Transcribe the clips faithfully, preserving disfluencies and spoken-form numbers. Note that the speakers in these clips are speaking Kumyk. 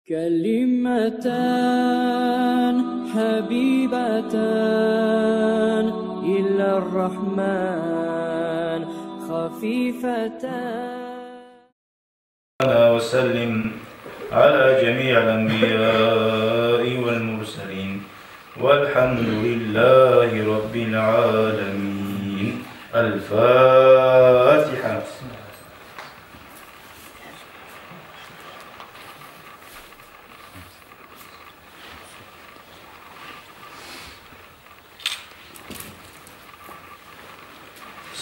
كلمتان حبيبتان إلى الرحمن خفيفتان. وسلم على جميع الأنبياء والمرسلين، والحمد لله رب العالمين. الفاتحة.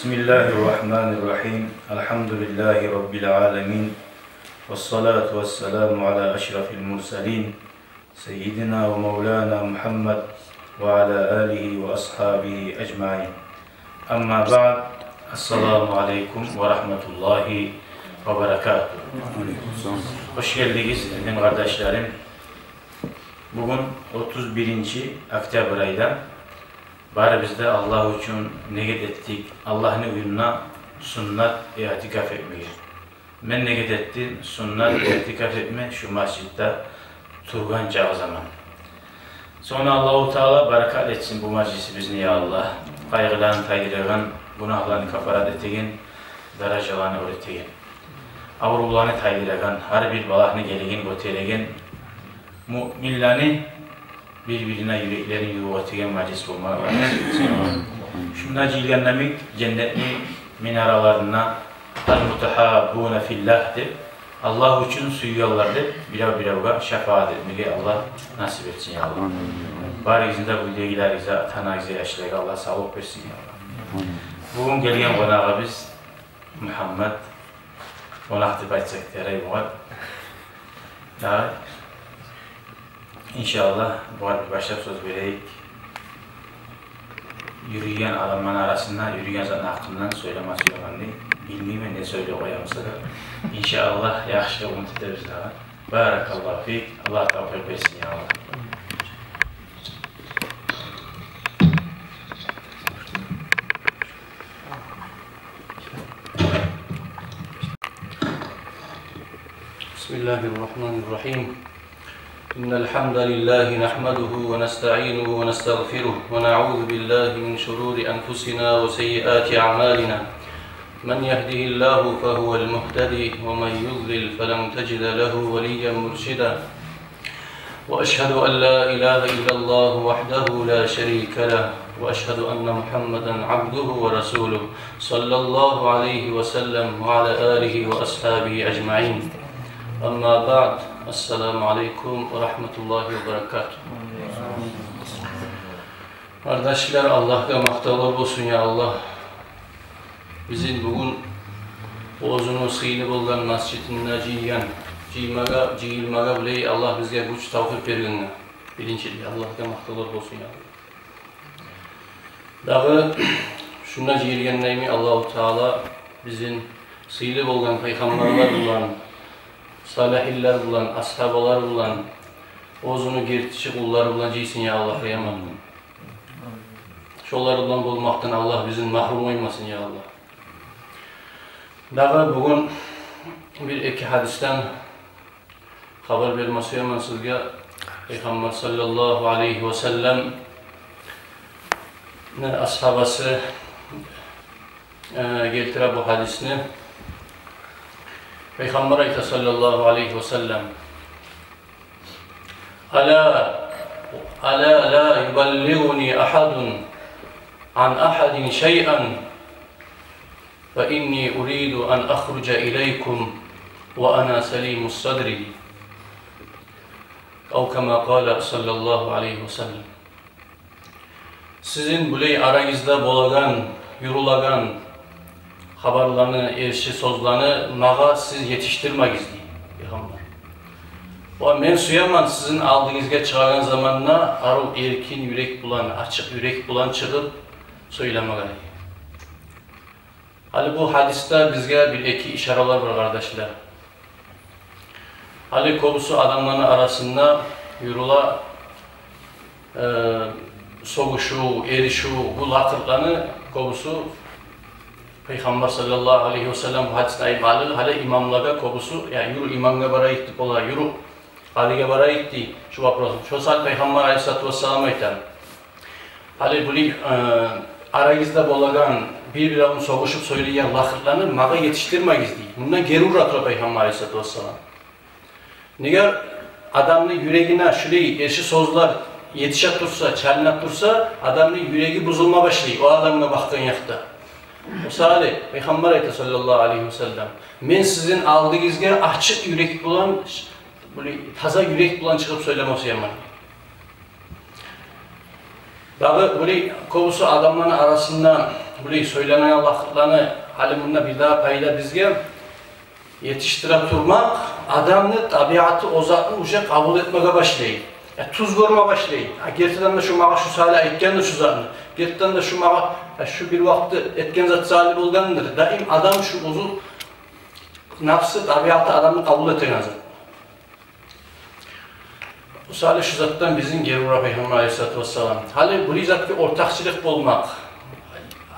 بسم الله الرحمن الرحيم. الحمد لله رب العالمين، والصلاة والسلام على أشرف المرسلين، سيدنا ومولانا محمد وعلى آله وأصحابه أجمعين. أما بعد، السلام عليكم ورحمة الله وبركاته. Хош гелдигиз, дин къардашларым. Бугюн отуз биринчи октябрь айда. Барыбыз да Аллагь учун негет этдик, Аллагьны уьюнде суннат иътикаф этмеге. Мен негет этдим суннат иътикаф этме шу межитде тургъан чакъы заман. Сонг Аллагьу Таала баракат этсин бу межлисибизни, я Аллагь. Къайгъыланы тайдырагъан, гюнагьланы кафарат этеген, даражаланы оьр этеген, аврувланы тайдырагъан, гьар бир балагьны гелеген гётереген, муъминлени бир-бирине юреклерин ювукъ этеген межлис болмагъа насип этсин. Шунда жыйылгъан йимик женнетни минараларында «Ал-мутагьаббуна филлагь» деп, Аллагь учун сюйгенлер деп, бирев-биревге шафаат этмеге Аллагь насип этсин, я Аллагь. Барыгъызны да, уьйдегилеригизни, ата-анагъызны, яшлагъа Аллагь савлукъ берсин, я Аллагь. Бугюн гелген къонагъыбыз Мугьаммат, къонакъ деп айтсакъ ярай бугъар. Я, иншааллагь, бугъар бир башлап сёз берейик. Юрюйген адамланы арасында юрюйген затны гьакъындан сёйлеме сюемен дей. Билмеймен не сёйлеп къоямыса да. Иншааллагь, яхшы умут этебиз дагъы. Баракаллагьу фик. Аллагь тавфикъ берсин, я Аллагь. بسم الله الرحمن الرحيم. إن الحمد لله نحمده ونستعينه ونستغفره، ونعوذ بالله من شرور أنفسنا وسيئات أعمالنا. من يهده الله فهو المهتدي، ومن يضلل فلن تجد له وليا مرشدا. وأشهد أن لا إله إلا الله وحده لا شريك له، وأشهد أن محمدا عبده ورسوله، صلى الله عليه وسلم وعلى آله وأصحابه أجمعين. أما بعد، السلام عليكم ورحمة الله وبركاته. Къардашлар, Аллагьгъа макътавлар болсун, я Аллагь. Бизин бугюн оьзюню сыйлы болгъан межитинде жыйгъан, жыймагъа, жыйылмагъа булай Аллагь бизге гюч, тавфикъ бергенге биринчилей Аллагьгъа макътавлар болсун, я Аллагь. Дагъы шунда жыйылгъан йимик Аллагьу Таала бизин сыйлы болгъан пайхаммарлар булан, салигьинлер булан, асгьабалар булан, оьзюню гертичи къуллары булан жыйсын, я Аллагь, къыямат гюн. Шолар булан болмакъдан Аллагь бизин магьрюм къоймасын, я Аллагь. Дагъы бугюн бир-эки гьадисден хабар берме сюемен сизге. Пайхаммар саллаллагьу алайгьи ва салламны асгьабасы, э, гелтире бу гьадисни. Пайхаммар айта саллаллагьу алайгьи ва саллам: ألا، ألا لا يبلغني أحد عن أحد شيئا، فإني أريد أن أخرج إليكم وأنا سليم الصدر، أو كما قال صلى الله عليه وسلم. Сизин булай арагъызда болагъан, юрюлеген хабарланы, эрши сёзлени магъа сиз етишдирмегиз, дей Пайхаммар. Ва мен сюемен сизин алдыгъызгъа чыгъагъан заманда арив, эркин юрек булан, ачыкъ юрек булан чыгъып сёйлемеге, дей. Гьали бу гьадисде бизге бир-эки ишаралар бар, къардашлар. Гьали кёбюсю адамланы арасында юрюле, э, сёгюшюв, эришив, бу лакъырланы кёбюсю Пайхаммар саллаллагьу алайгьи ва саллам бу гьадисни айтмагъа, гьали имамлагъа кёбюсю, я, юрю имамгъа барайыкъ деп бола, юрю Алиге барайыкъ дей шу вопросну. Шо сагьат Пайхаммар алейгьиссалату вассалам айта: «Гьали булай, э, арагъызда болагъан, бир-биревню согъушуп сёйлейген лакъырланы магъа етишдирмегиз», — дей. Мундан гери ура тура Пайхаммар алейгьиссалату вассалам. Неге, адамны юрегине шулай эрши сёзлер етише турса, чалына турса, адамны юреги бузулма башлай о адамгъа бакъгъан якъда. О сагьат Пайхаммар айта, саллаллагьу алайгьи ва саллам: «Мен сизин алдыгъызгъа ачыкъ юрек булан, булай таза юрек булан чыгъып сёйлеме сюемен». Дагъы булай кёбюсю адамланы арасында булай сёйленеген лакъырланы, гьали мунда бир дагъы пайда бизге: етишдире турмакъ адамны табиаты о затны уже къабул этмеге башлай. Э, тюз гёрме башлай. А гертиден де шу магъа шу сагьат айтгъанды шу затны. Гертиден де шу магъа, э, шу бир вакъти этген зат сагьат болгъандыр. Даим адам шу оьзю, напсы, табиаты адамны къабул этеген зат. О сагьат шу затдан бизин гери ура Пайхаммар алейгьиссалату вассалам. Гьали булай затгъа ортакъчылыкъ болмакъ,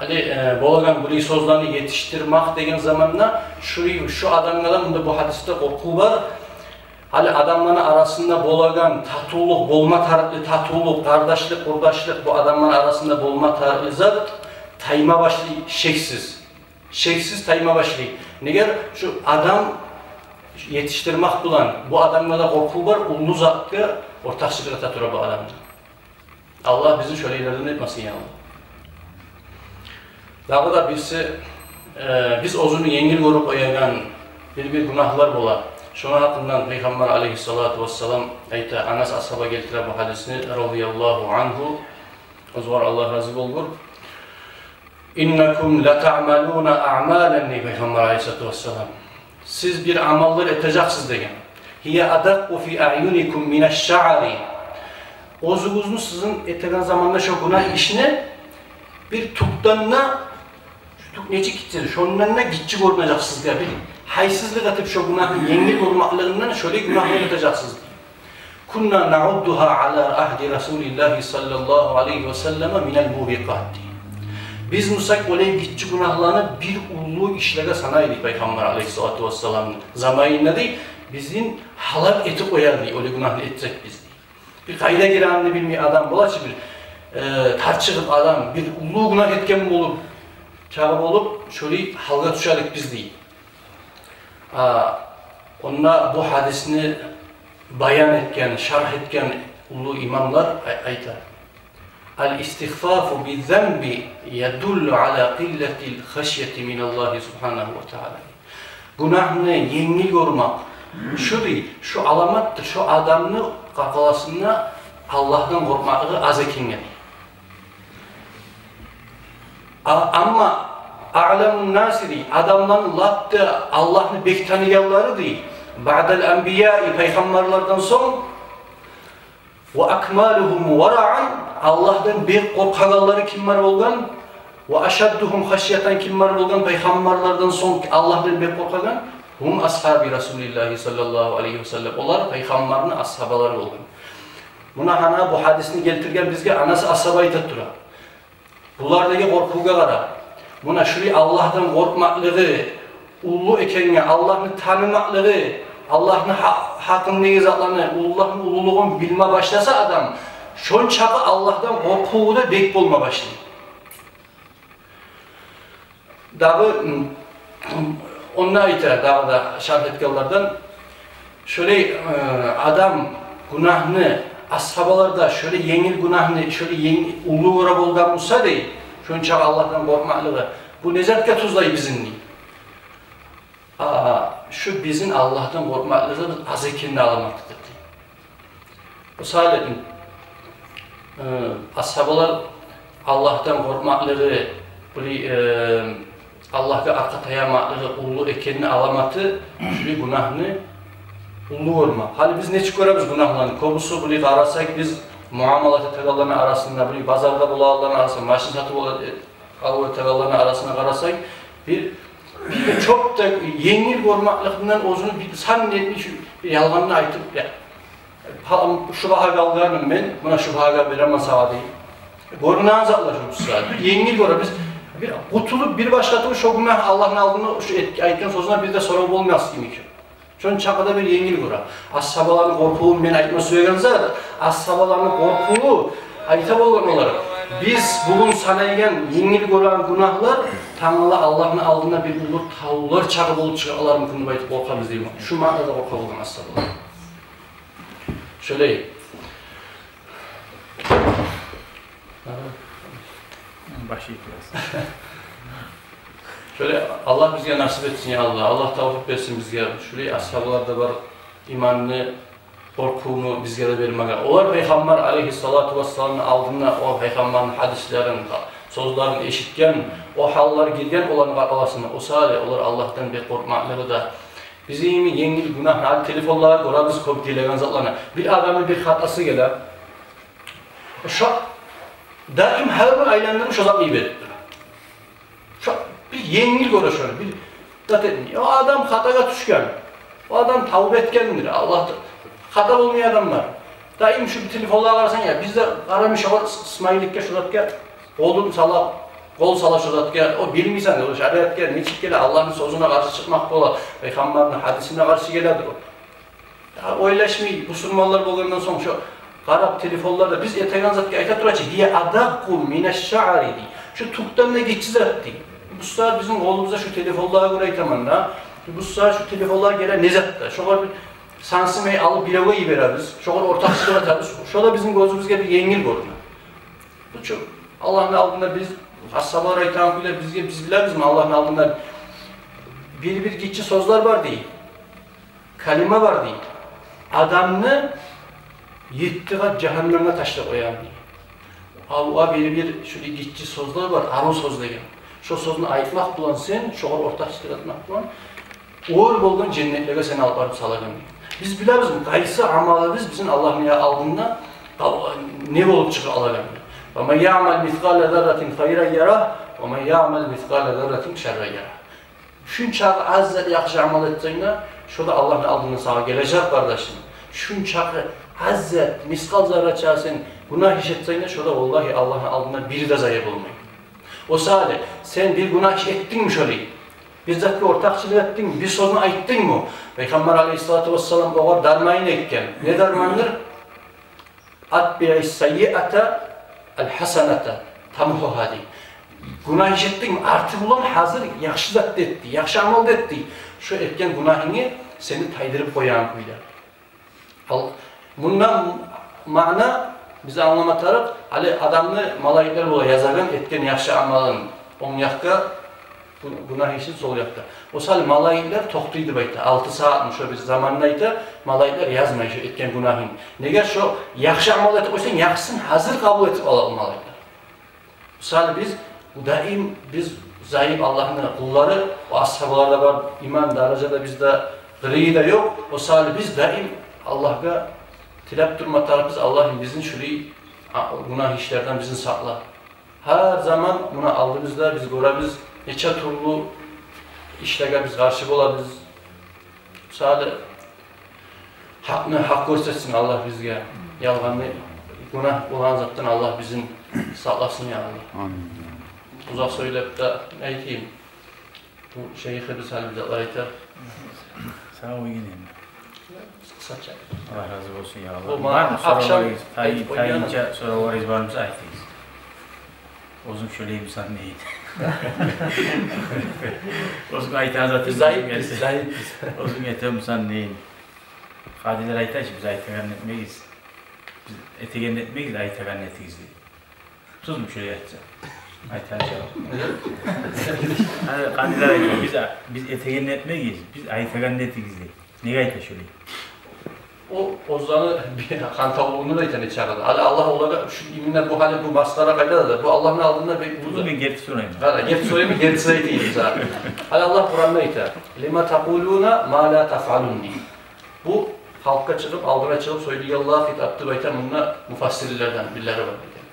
гьали, э, болагъан булай сёзлени етишдирмакъ деген заманда шу, шу адамгъа да мунда бу гьадисде къоркъув бар. Гьали адамланы арасында болагъан татывлукъ, болма тарыкълы татывлукъ, къардашлыкъ, къурдашлыкъ, бу адамланы арасында болма тарыкълы зат тайма башлай шексиз. Шексиз тайма башлай. Неге, шу адам етишдирмакъ булан бу адамгъа да къоркъув бар, уллу затгъа ортакъчылыкъ эте тура бу адамны. Аллагь бизин шолайлардан этмесин, я Аллагь. Дагъы да бириси, э, биз оьзюню енгил гёрюп къоягъан бир-бир гюнагьлар бола. Шону гьакъындан Пайхаммар алейгьиссалату вассалам айта, Анас асгьаба гелтире бу гьадисни, радияллагьу ангьу, оьзюгер Аллагь рази болгъур. «Иннакум латаъмалуна аъмалан», — дей Пайхаммар алейгьиссалату вассалам. Сиз бир амаллар этежексиз деген. «Гьия адакъкъу фи аъюникум минаш-шаъри». Оьзюгюзню сизин этеген заманда шо гюнагь ишни бир тюкден де, шу тюк нечик гиччи, шондан да гиччи гёрюнежек сизге. Бир гьайсызлыкъ этип, шо гюнагьны енгил гёрмеклигинден шолай гюнагьлар этежексиз. «Кунна наъуддугьа ала агьди Расулиллагьи саллаллагьу алайгьи ва саллама минал мубикъат». Биз буса олай гиччи гюнагьланы бир уллу ишлеге санай эдик Пайхаммар алейгьиссалату вассаламны заманында, дей, бизин гьалак этип къояр эди олай гюнагьны этсек биз, дей. Бир къайда гирегенни билмей адам бола чы, бир, э, тарчыгъып адам, бир уллу гюнагь этген болуп, чагъы болуп, шолай гьалгъа тюше эдик биз, дей. А, онда бу гьадисни баян этген, шаргь этген уллу имамлар ай-, айта: «Ал-истихфафу би-занби ядуллу ала къиллатил хашйати миналлагьи субгьанагьу ва таъала». Гюнагьны енгил гёрмек, шу, дей, шу аламатдыр, шу адамны къаркъарасында Аллагьдан къоркъмакълыгъы аз экенге, дей. А, амма аъламун-наси, дей, адамланы лап да Аллагьны бек таныгъанлары, дей, баъдал анбияи, пайхаммарлардан сонг, ва акмалугьум вараъан, Аллагьдан бек къоркъагъанлары кимлер болгъан, ва ашаддугьум хашйатан, кимлер болгъан пайхаммарлардан сонг Аллагьдан бек къоркъагъан, гьум асгьаби Расулиллагьи саллаллагьу алайгьи ва саллам, олар пайхаммарны асгьабалары болгъан. Муна гьана бу гьадисни гелтирген бизге Анас асгьаба айта тура. Булардагъы къоркъувгъа къара. Муна шулай Аллагьдан къоркъмакълыгъы уллу экенге, Аллагьны танымакълыгъы, Аллагьны гьа-, гьакъындагъы затланы, Аллагьны уллулугъун билме башласа адам, шончакъы Аллагьдан къоркъуву да бек болма башлай. Дагъы, м, онда айта, дагъы да шаргь этгенлерден, шолай, э, адам гюнагьны, асгьабалар да шолай енгил гюнагьны шолай ен-, уллу гёре болгъан буса, дей, шончакъы Аллагьдан къоркъмакълыгъы, бу не затгъа тюзлей бизин, дей? А, шу бизин Аллагьдан къоркъмакълыгъыбыз аз экенни аламатыдыр, дей. Мисал этейим, э, асгьабалар Аллагьдан къоркъмакълыгъы, булай, э, Аллагьгъа аркъа таямакълыгъы уллу экенни аламаты шулай гюнагьны уллу гёрмек. Гьали биз нечик гёребиз гюнагьланы? Кёбюсю, булай къарасакъ, биз муамалат этегенлени арасында, булай базарда болагъанланы арасында, машин сатып ала-, э, алып этегенлени арасына къарасакъ, бир, бир чоп да енгил гёрмекликден оьзюню бир сан этмей, шу бир ялгъанны айтып, я, палан, шу багьагъа алгъанман мен, муна шу багьагъа беремен сагъа, дей. Гёрюнеген затлар шу буса. Бир енгил гёре. Биз бир къутулуп, бир башгъа тюгюл, шу гюнагь Аллагьны алдында шу эт-, айтгъан сёзюне бир де сорав болмас йимик. Шончакъы да бир енгил гёре. Асгьабаланы къоркъувун мен айтма сюеген зат, асгьабаланы къоркъуву, айта болгъан олар: «Биз бугюн санайгъан, енгил гёреген гюнагьлар тангала Аллагьны алдында бир уллу тавлар чакъы болуп чыгъа алармы экен деп айтып къоркъабыз», — дей. Шу маънада къоркъа болгъан асгьабалар. Шолай. Башы итмес. Шолай Аллагь бизге насип этсин, я Аллагь. Аллагь тавфикъ берсин бизге. Шолай асгьабалар да бар, иманны, къоркъувну бизге де бермеге. Олар Пайхаммар алейгьиссалату вассаламны алдында о Пайхаммарны гьадислерин, сёзлерин эшитген, о гьаллар гирген оланы къаркъарасына. О саялы олар Аллагьдан бек къоркъмакълыгъы да. Бизин йимик енгил гюнагьны, гьали телефонларда гёребиз кёп гелеген затланы. Бир адамны бир хатасы геле. Шо даим гьар бир айландырып шо затны йиберип тура. Шо бир енгил гёре шону, бир зат этмей. О адам хатагъа тюшген. О адам тавба этгендир. Аллагьда хата болмай адам бар. Даим шу телефонлагъа къарасанг, я, биз де къарамай шогъар, с-, смайликге, шо затгъа къолун сала, къол сала шо затгъа. О билмейсен, о шариатгъа нечик геле, Аллагьны сёзюне къаршы чыкъмакъ бола, Пайхаммарны гьадисине къаршы геледир о. Я, ойлашмай, бусурманлар болгъандан сонг шо къарап телефонларда, биз этеген затгъа айта тура чы, «Гьия адакъкъу минаш-шаъри», — дей. Шо тюкден де гиччи зат, дей. Бу сагьат бизин къолубузда, шу телефонлагъа гёре айтаман да, бу сагьат шу телефонлагъа геле не зат да. Шогъар бир сансымай алып биревге йиберебиз, шогъар ортакъчылыкъ этебиз. Шо да бизин гёзюбюзге бир енгил гёрюне. Бу чу Аллагьны алдында биз, асгьабалар айтагъан кюйде, бизге, биз билебизми Аллагьны алдында бир-бир гиччи сёзлер бар, дей. Калима бар, дей. Адамны етти къат жагьаннемге ташлап къоягъан, дей. Аллагь, бир-бир шулай гиччи сёзлер бар, арив сёз деген. Шо сёзню айтмакъ булан сен, шогъар ортакъчылыкъ этмек булан, оьр болгъан женнетлеге сени алып барып салагъан, дей. Биз билебизми къайсы амалыбыз бизин Аллагьны алдында къал-, не болуп чыгъа алагъанны? «Ва ман яъмал мискъала зарратин хайран ярагь, ва ман яъмал мискъала зарратин шарран ярагь». Шунчакъы аз зат яхшы амал этсенг де, шо да Аллагьны алдында сагъа гележек, къардашым. Шунчакъы аз зат, мискъал заррача сен гюнагь иш этсенг де, шо да, валлагьи, Аллагьны алдында бири де зая болмай. О саялы, сен бир гюнагь иш этдингми шолай? Бир затгъа ортакъчылыкъ этдингми? Бир сёзню айтдынгмы? Пайхаммар алейгьиссалату вассалам огъар дарманын айтгъан. Не дармандыр? «Атбиъис-саййиата ал-хасаната тамгьугьа», — дей. Гюнагь иш этдингми, арты булан гьазир яхшы зат да эт, дей, яхшы амал да эт, дей. Шо этген гюнагьынгны сени тайдырып къоягъан кюйде. Ал, мундан маъна биз англама тарыкъ, гьали адамны малайиклер бола язагъан этген яхшы амалын онг якъгъа, гю-, гюнагь ишин сол якъгъа. О саялы малайиклер токътай деп айта. Алты сагьатны шо бир заманны айта, малайиклер язмай шо этген гюнагьын. Неге, шо яхшы амал этип къойсанг, яхшысын гьазир къабул этип ала о малайиклер. О саялы биз даим, биз зайып Аллагьны къуллары, о асгьабалар да бар, иман даражада бизде къырыйы да ёкъ. О саялы биз даим Аллагьгъа тилеп турма тарыкъбыз, Аллагьым, бизин шулай, а, гюнагь ишлерден бизин сакъла. Гьар заман муна алдыбызда биз гёребиз, нече тюрлю ишлеге биз къаршы болабыз. Мисалы, гьакъны гьакъ гёрсетсин Аллагь бизге, ялгъанны, гюнагь болгъан затдан Аллагь бизин сакъласын, я Аллагь. Амин. Узакъ сёйлеп де не айтайым. Бу шайыхыбыз гьали бир затлар айтар. Сагъа уьйген энни. Къысгъача. Аллагь рази болсун, я Аллагь. Бу ма-, бар муну акъшам сорав, айтып къойгъан. Тайынча сорав бар буса айтыгъыз. Оьзюнг шолаймысан дейди. Оьзюнг айтагъан зат, биз зайып, биз зайып. Оьзюнг этемисен дейди. Къадилер айта чы, биз айтагъанны этмегиз. Биз этегенни этмегиз, айтагъанны этигиз дейди. Тюзмю шолай айтса? Айтагъан жавап. Гьали къадилер айта, биз, биз этегенни этмегиз, биз айтагъанны этигиз дейди. Неге айта шолай? О, оьзлени бир хантавлугъундан айта нечакъы да. Гьали Аллагь олагъа шу именно бу гьали бу масхара къайда да, бу Аллагьны алдында бир... Бу да мен герти сорайман. Къара, герти сорайман, герти айтайым сагъа. Гьали Аллагь Къуранда айта: «Лима такъулуна ма ла тафъалун», — дей. Бу халкъгъа чыгъып, алдына чыгъып сёйлейгенлеге хитап деп айта, мунда муфассирлерден бирлери бар деген.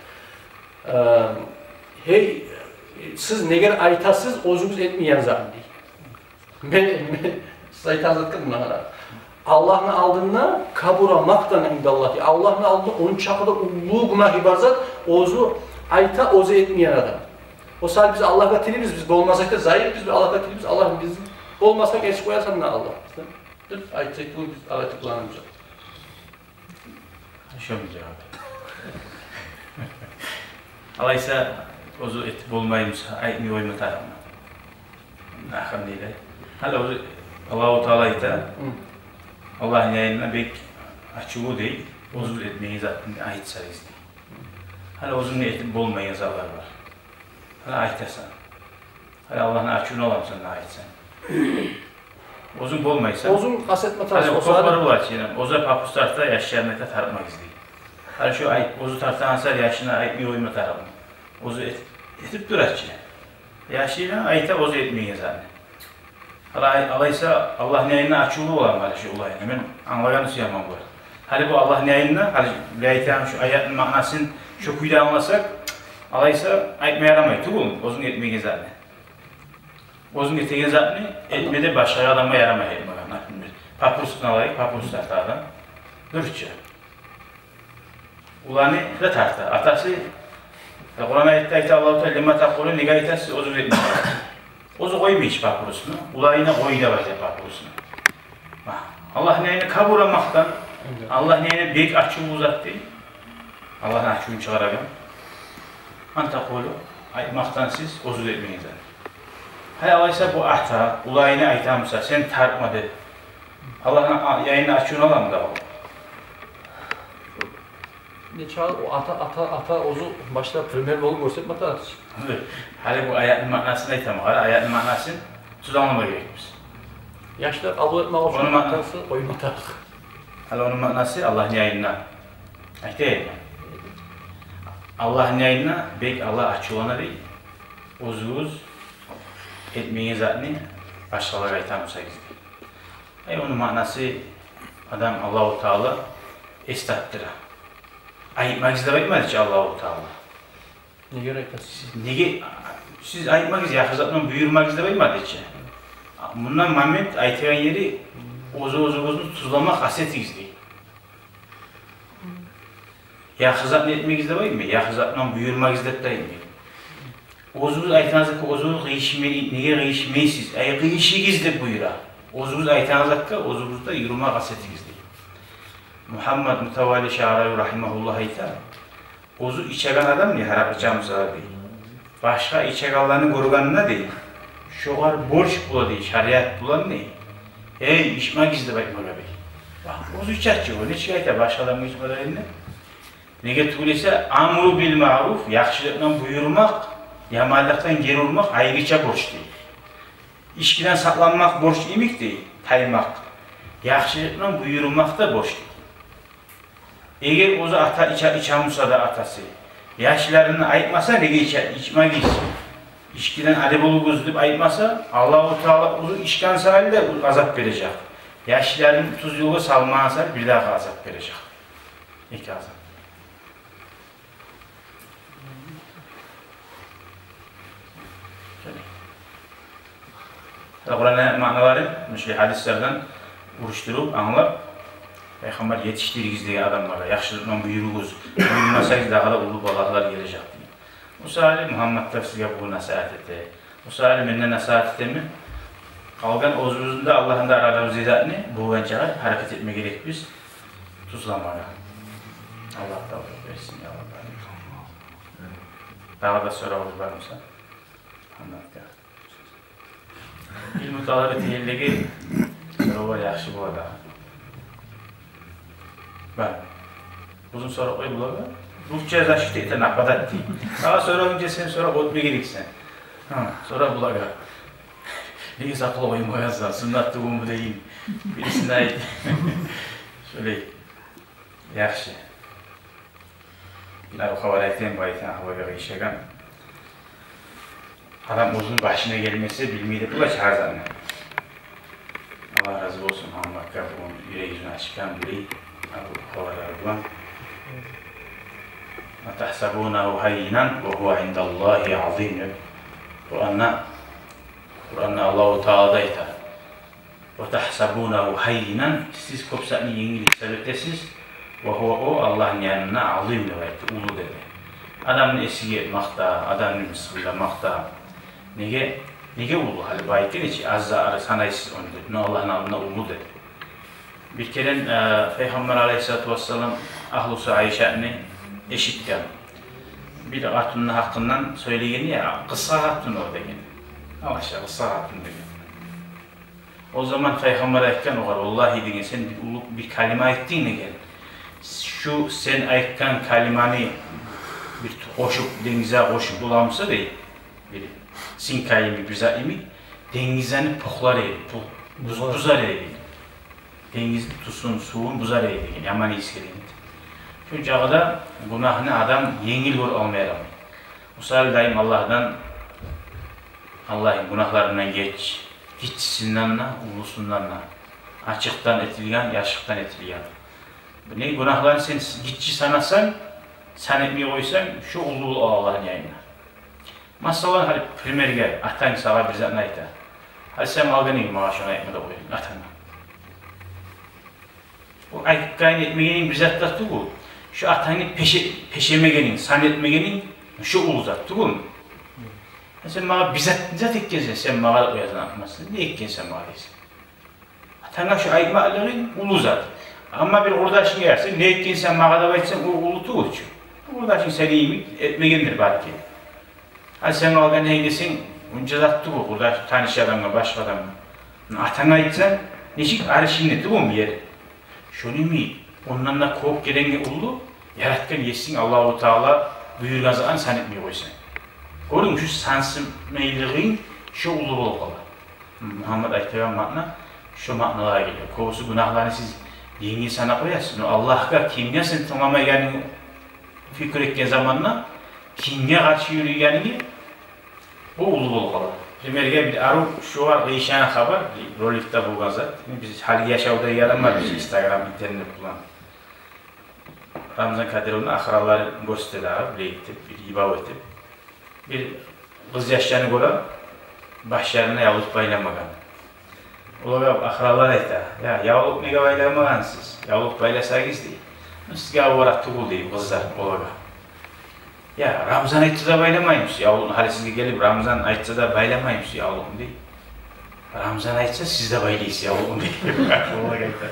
Э, гьей, сиз неге айтасыз оьзюгюз этмейген затны, дей. Мен, мен, сиз айтагъан затгъа муна къара. Аллагьны алдында «кабура мактан индаллагь», дей. Аллагьны алдында ончакъы да уллу гюнагьы бар зат, оьзю айта, оьзю этмейген адам. О саялы биз Аллагьгъа тилейбиз, биз болмасакъ да зайып, биз Аллагьгъа тилейбиз, Аллагь, биз болмасакъ, этип къоярсан да, Аллагь, бизин. Айтсакъ, бу биз алай тюгюл, анамча. Шо бир жавап. Алайса, оьзю этип болмай буса, айтмай къойма тарыкъмы? Ахырын дейле. Гьали оьзю Аллагьу Таала айта, Аллагьны янына бек ачувлу дей, оьзю этмеген затны айтсагъыз дей. Гьали оьзюнг де этип болмайгъан затлар бар. Гьали айтасан. Гьали Аллагьны ачувун аламысан, не айтсанг. Оьзюнг болмайсан. Оьзюнг къаст этме тарыкъ. Гьали о кёп бар бола чы, оьзю папирос тарта, яшларына айта тартмагъыз дей. Гьали шо айт, оьзю тартагъан саялы яшына айтмай къойма тарыкъмы? Оьзю эт-, этип тура чы. Яшына айта оьзю этмеген затны. Гьали ай-, алайса Аллагьны янына ачувлу боламы гьали шо улан? Мен англагъанны сюемен бу. Гьали бу Аллагьны янына, гьали бу айтагъан шо аятны маънасын шо кюйде англасакъ, алайса айтма ярамай тюгюлмю оьзюнг этмеген затны? Оьзюнг этеген затны этме де башгъа адамгъа ярамай этмеге, например. Папиросну алайыкъ, папирос тарта адам. Дюрче. Уланы да тарта. Атасы, Къуран аятда айта Аллагьу Таала: «Лима такъулу», неге айтасыз, оьзю этмей. Оьзю къоймай чы папиросну, уланына къой деп айта папиросну. Гьа, Аллагьны янына кабура макътан, Аллагьны янына бек ачувлу зат дей. Аллагьны ачувун чыгъарагъан. Ан такъулу, айтмакъдан сиз оьзю этмеген зат. Гьай, алайса бу ата уланына айтамыса, сен тартма деп, Аллагьны а-, янына ачувун аламы дагъы? Нече о ата, ата, ата оьзю башда пример болуп гёрсетме тарыкъ чы. Гьали бу аятны маънасын айтаман, къара, аятны маънасын тюз англама герекбиз. Яшлар къабул этмек учун, ону маъна-, атасы къойма тарыкъ. Гьали ону маънасы Аллагьны янына. Айтайыкъ. Аллагьны янына бек Аллагь ачувлана дей, оьзюгюз этмеген затны башгъалагъа айтамысагъыз дей. Ай, ону маънасы, адам Аллагьу Таала эс тапдыра. Айтмагъыз деп айтмады чы Аллагьу Таала. Неге айтасыз? Неге, сиз айтмагъыз, яхшы затдан буюрмагъыз деп айтмады чы. Мундан момент айтагъан ери, оьзю-оьзюгюзню тюзлеме къаст этигиз дей. Яхшы затны этмегиз деп айтмай, яхшы затдан буюрмагъыз деп де айтмай. Оьзюгюз айтагъан затгъа оьзюгюз къыйышмай, неге къыйышмайсыз? Ай, къыйышыгъыз деп буюра. Оьзюгюз айтагъан затгъа оьзюгюз де юрюме къаст этигиз дей. Мугьаммад Мутавалли Шагьрави рагьимагьуллагь айта: оьзю ичеген адам не, гьаракъы иче буса дей, башгъа ичегенлени гёргенде дей, шогъар борч бола дей, шариат булан дей, эй, ичмегиз деп айтмагъа дей. Бакъ, оьзю иче чы о, нечик айта башгъа адамгъа ичме дегенде? Неге тюгюл эсе, амру бил маъруф, яхшылыкъдан буюрмакъ, яманлыкъдан гери урмакъ айрыча борч дей. Ичкиден сакъланмакъ борч йимик дей, таймакъ. Яхшылыкъдан буюрмакъ да борч дей. Эгер оьзю ата иче, иче буса да атасы, яшларына айтмаса, неге иче, ичмегиз, ичкиден ари болугъуз деп айтмаса, Аллагьу Таала оьзю ичген саялы да азап бережек. Яшларын тюз ёлгъа салмагъан саялы бирдагъы азап бережек. Эки азап. Къуран маъналарын муну шу гьадислерден урушдуруп англап, Пайхаммар етишдиригиз деген адамлагъа, яхшылыкъдан буюругъуз, буюрмасагъыз, дагъы да уллу балагьлар гележек деген. О саялы Мугьаммат да сизге бу насигьат эте. О саялы мен де насигьат этемен. Къалгъан оьзюбюзню де, Аллагьны да арабызда затны болгъанчагъа гьаракат этме герекбиз тюзлемеге. Аллагь тавфикъ берсин, я Рабби. Дагъы да соравугъуз бармыса? Англатды. Илму талап этегенлеге сорав яхшы бола дагъы. Бар. Узун сорав къой булагъа. Русча защита эте, нападать дей. Сагъа соравунг гелсе, сен сорап оьтме герексен. Гьа, сора булагъа. Неге сакъал къоймагъансан, суннат тюгюлмю дейин. Бирисине айт. Шолай. Яхшы. Муна бу хабар айтайым, бу айтагъан хабаргъа къыйышагъан. Адам оьзюню башына гелмесе, билмей де бола чы гьар затны. Аллагь рази болсун Мугьамматгъа, бугюн юреги юзюн ачгъан булай, бу хабарлар булан. «Ва тахсабунагьу гьаййинан ва гьува индаллагьи азим», — деп. Къуранда, Къуранда Аллагьу Таала да айта: «Ва тахсабунагьу гьаййинан», сиз кёп затны енгил гьисап этесиз, «ва гьува», о Аллагьны янында, «азим», деп айтды, уллу деди. Адамны эсиге этмакъ да, адамны мысгъылламакъ да. Неге, неге уллу? Гьали бу айтды нече, аз зат, ары санайсыз ону деп, но Аллагьны алдында уллу деди. Бир керен, э, Пайхаммар алайгьиссалату вассалам агьлюсю Айшатны эшитген. Бир къатынны гьакъындан сёйлеген, я, къысгъа къатын о деген. Алаша, къысгъа къатын деген. О заман Пайхаммар айтгъан огъар: «Валлагьи, — деген, — сен бир уллу бир калима айтдынг, — деген. — Шу сен айтгъан калиманы бир къошуп, денгизге къошуп боламыса, — дей, — бир синка йимик, бир зат йимик, денгизлени пухлар эди, пу-, буз-, бузар эди. Денгизни тузун, сувун бузар эди», — деген, яман ийис гелген эди. Шо чакъыда гюнагьны адам енгил гёрюп алмай. Мисал, дайым Аллагьдан: «Аллагьым, гюнагьларымдан геч, гиччисинден де, уллусундан да, ачыкъдан этилген, яшыртгъындан этилген». Не гюнагьланы сен гиччи санасанг, сан этмей къойсанг, шо уллу бола Аллагьны янында. Масала, гьали примерге, атанг сагъа бир затны айта. Гьали сен магъа гелгенинг, магъа шону айтма деп къоясан атанга. О айтгъан, этмегенинг бир зат да тюгюл. Шо атангны пеше-, пешемегенинг, сан этмегенинг, шо уллу зат тюгюлмю? Сен магъа бир зат, зат этгенсен, сен магъа деп къоясан, айтмассан, не этгенсен магъа дейсен. Атанга шо айтмакълыгъынг уллу зат. Амма бир къурдашынга: «Я, сен не этгенсен магъа?» — деп айтсанг, о уллу тюгюл чю. Къурдашынг сени йимик этмегендир балики. Гьали сен магъа гелгенинг десенг, онча зат тюгюл, къурдаш, таныш адамгъа, башгъа адамгъа. Атанга айтсанг, нечик арышынг тюгюлмю ери. Шону йимик, ондан да кёп керенге уллу, яратгъан Есинг Аллагьу Таала буюргъан затны сан этмей къойсанг. Гёрдюнгмю, шо сансымайлыгъынг шо уллу болуп къала. Мугьаммат айтагъан маъна шо маъналагъа геле. Кёбюсю гюнагьланы сиз енгил санап къоясыз. Но Аллагьгъа, кимге сен тынгламайгъанынг, пикир этген заманда, кимге къаршы юрюйгенинг, о уллу болуп къала. Примерге, бир арив, шогъар къыйышагъан хабар, бир роликде болгъан зат. Биз гьалиги яшавда ярамай, биз Instagram, интернет булан. Рамзан Кадыровну акъранлары гёрсете дагъы, биле этип, бир йыбав этип. Бир къыз яшланы гёре, башларына явлукъ байламагъан. Олагъа акъранлар айта: «Я, явлукъ неге байламагъансыз? Явлукъ байласагъыз», — дей. «Сизге аварат тюгюл», — дей къызлар олагъа. «Я, Рамзан айтса да байламаймысыз явлукъну, гьали сизге гелип Рамзан айтса да байламаймысыз явлукъну», — дей. «Рамзан айтса, сиз де байлайсыз явлукъну», — дей. Олагъа айта.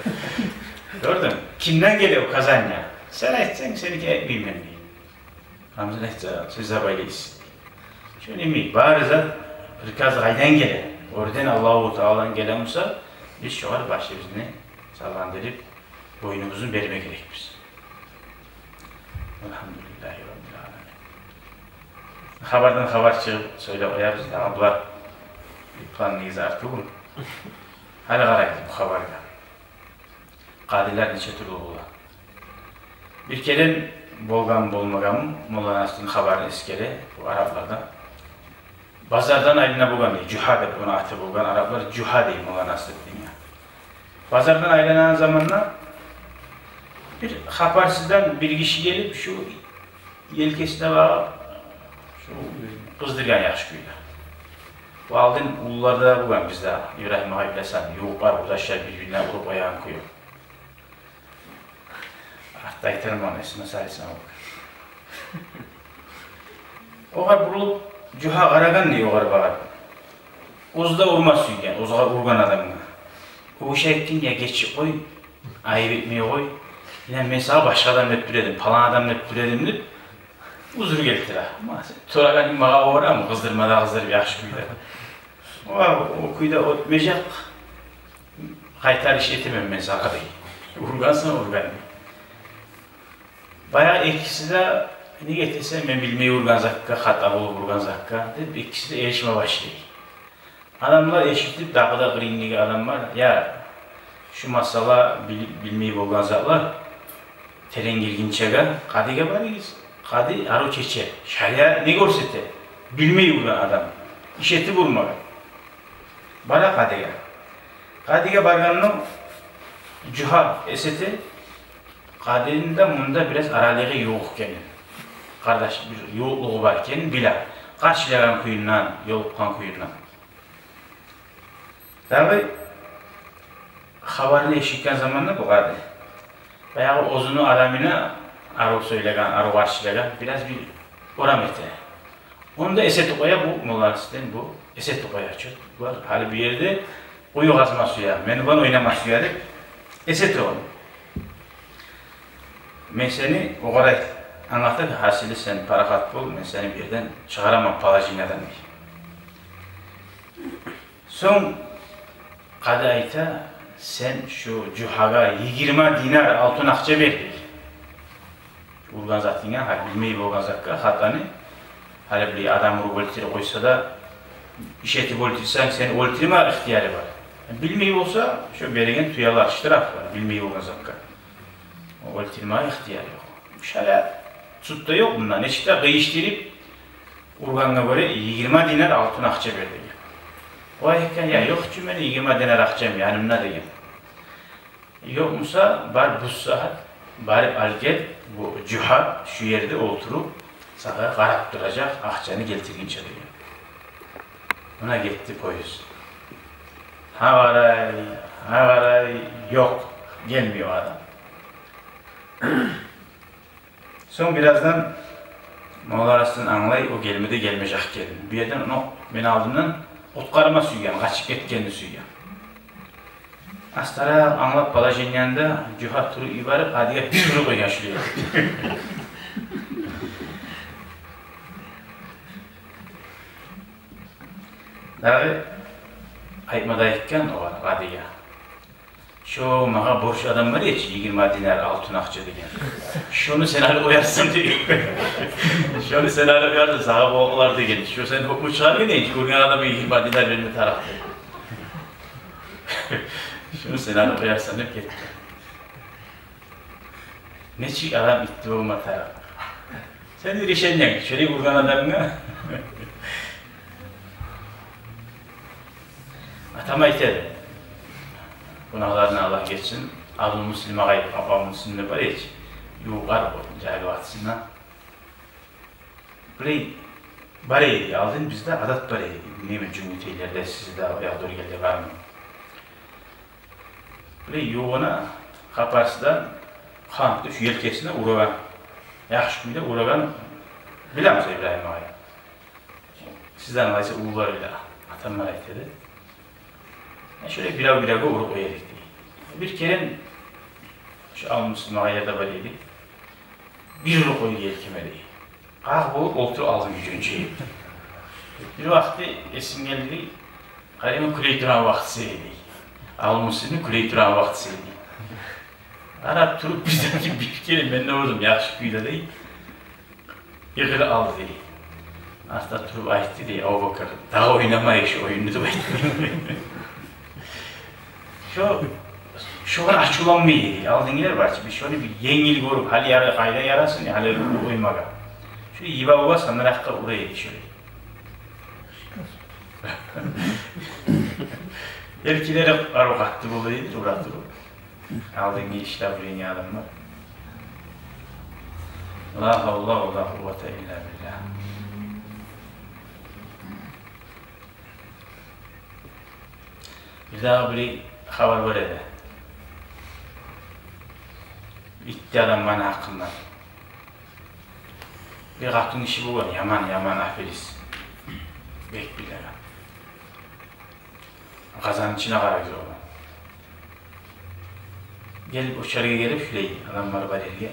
Гёрдюнг, кимден геле указание? «Сен айтсанг, сеники этмеймен», — дей. «Рамзан айтса, сиз де байлайсыз». Шону йимик, бары зат, приказ къайдан геле? Оьрден, Аллагьу Тааладан геле буса, биз шогъар башыбызны салгъандырып, бойнубузну берме герекбиз. Альгьамдулиллагьи раббил аламин. Хабардан хабар чыгъып сёйлеп къоябыз да, абла, план негизи артыгъы. Гьали къарайыкъ бу хабаргъа. Къадилер нече тюрлю бола. Бир керен, болгъан болмагъан, Молла Насрутдин хабарын эсгере бу арапларда. Базардан айлана болгъан дей, Жугьа деп ону аты болгъан, араплар Жугьа дей Молла Насрутдинге. Базардан айланагъан заманда бир хабарсыздан бир гиши гелип, шу елкесине багъып, шу къыздыргъан яхшы кюйде. Бу алдын уллуларда да болгъан бизде, Ибрагьим агъай билесен, ювукълар, къурдашлар бир-бирине уруп къоягъан кюй. Артда айтарман, эсиме салсам. Огъар бурулуп, Жугьа къарагъан дей огъар багъып. Оьзю де урма сюйген, оьзюне ургъан адамгъа. О гиши айтгъан: «Я, гечип къой, айып этмей къой. Йине мен сагъа башгъа адам деп биле эдим, палан адам деп биле эдим», — деп, узур гелтире. «Ма сен сорагъанынг магъа боламы, къыздырма да къыздырып яхшы кюйде. О, о кюйде оьтмежек, къайтарыш этемен мен сагъа», — дей. Ургъансан, ургъан. Баягъы экиси де: «Неге этесен, мен билмей ургъан затгъа, хата болуп ургъан затгъа», — деп, экиси де эришме башлай. Адамлар эшитип, дагъы да къырыйындагъы адамлар: «Я, шу масъала бил-, билмей болгъан затлар, терен гиргинчеге къадиге барыгъыз. Къади арив чече, шариат не гёрсете, билмей ургъан адам, иш этип урмагъан». Бара къадиге. Къадиге баргъанда, Жугьа эс эте, къадини де мунда бираз аралыгъы ювукъ экенин, къардаш бир ювукълугъу бар экенин биле, къаршылагъан кюйюнден, ёлукъгъан кюйюнден. Дагъы хабарны эшитген заманда бу къади, баягъы оьзюню адамына арив сёйлеген, арив къаршылагъан, бираз бир орам эте. Ону да эс этип къоя бу Молла Насрутдин, бу эс этип къоя чу. Бу гьали бу ерде къую къазма сюе, мени булан ойнама сюе деп, Эсе тюгюл. Мен сени огъар англатып, гьасили сен парахат бол, мен сени бу ерден чыгъараман положениеден, дей. Сонг къади айта: «Сен шу Жугьагъа йигирма динар алтын акъча бер», — дей. Ургъан затынга, гьа, билмей болгъан затгъа, хатаны, гьали бир адам уруп оьлтюрюп къойса да, иш этип оьлтюрсенг, сени оьлтюрме ихтияры бар. Билмей болса, шо береген тюелер, штраф бар, билмей болгъан затгъа. Оьлтюрме ихтияры ёкъ. Шариат, суд да ёкъ мунда, нечик де къыйышдырып, ургъангъа гёре йигирма динар алтын акъча бер деген. О айтгъан: «Я, ёкъ чу мени йигирма динар акъчам янымда», — деген. «Ёкъ буса, бар, бу сагьат барып ал гел, бу Жугьа шу ерде олтуруп, сагъа къарап туражакъ, акъчаны гелтиргинче», — деген. Муна гетди поезд. Гьа къарай, гьа къарай, ёкъ, гелмей о адам. Сонг бираздан Молла Арасдан англай, о гелме де гелмежек экенин. Бу ерден ону мен алдымдан къутгъарма сюйген, къачып гетгенни сюйген. Астаракъ англап положениени де, Жугьа туруп йиберип, къадиге бир уруп къойгъан шулай. Дагъы айтма да айтгъан огъар, къадиге: «Шо магъа борч адам бар эди чи, йигирма динар алтын акъча», — деген. «Шону сен алып къоярсан», — деген. «Шону сен алып къоярсан, сагъа болар», — деген. «Шо сен гьукму чыгъаргъан эди чи, уьлген адамгъа йигирма динар берме тарыкъ», — деген. «Шону сен алып къоярсан», — деп гетген. Нечик адам итти болма тарыкъ. Сени решениенг, шолай ургъан адамгъа. Атам айта эди, гюнагьларындан Аллагь гечсин, Абдулмуслим агъай, Абдулмуслим деп бар эди чи, ювукълар бу, жагьил вакътисинде. Булай бар эди, алдын бизде адат бар эди. Билмеймен, Жюнгютейлерде, сизде, Ягъдургелде бармы? Булай ювугъуна къапарсыздан къантны шу елкесине урагъан. Яхшы кюйде урагъан, билемисиз, Ибрагьим агъай? Сизден къайсы уллулар биле, атам бар айта эди. Э, шолай бирев-биревге уруп къоя эдик, дей. Бир керен шу Абдулмуслим агъайлар да бар эди. Бир уруп къойду елкеме, дей. Къагъып болуп олтуруп алдым, гюйден чегип. Бир вакъти эсиме гелди, къарайман, кюлей турагъан вакътиси эди. Абдулмуслимни кюлей турагъан вакътиси эди. Къарап туруп, бирден бир керен мен де урдум, яхшы кюйде, дей. Йыгъылып алды, дей. Артда туруп айтды, дей: «Абубакар, дагъы ойнамайыкъ шу оюнну», — деп айтды. Шо, шогъар ачувланмай эди. Алдынгилер бар чы, биз шону бир енгил гёрюп, гьали яра-, къайда ярасын, гьали къоймагъа. Шо йибавугъа, санаракъгъа ура эди шолай. Эркинлери арив къатты бола эди, ура туруп. Алдынгы ишлер билеген адамлар. Ла гьавла ва ла къуввата илла биллагь. Бирдагъы бир хабар бар эди. Итти адамланы гьакъында. Бир къатынгиши болгъан, яман, яман аферист. Бек билеген. Къазанны ичине къарай тургъан. Гелип, очаргъа гелип, шулай адамлар бар ерге.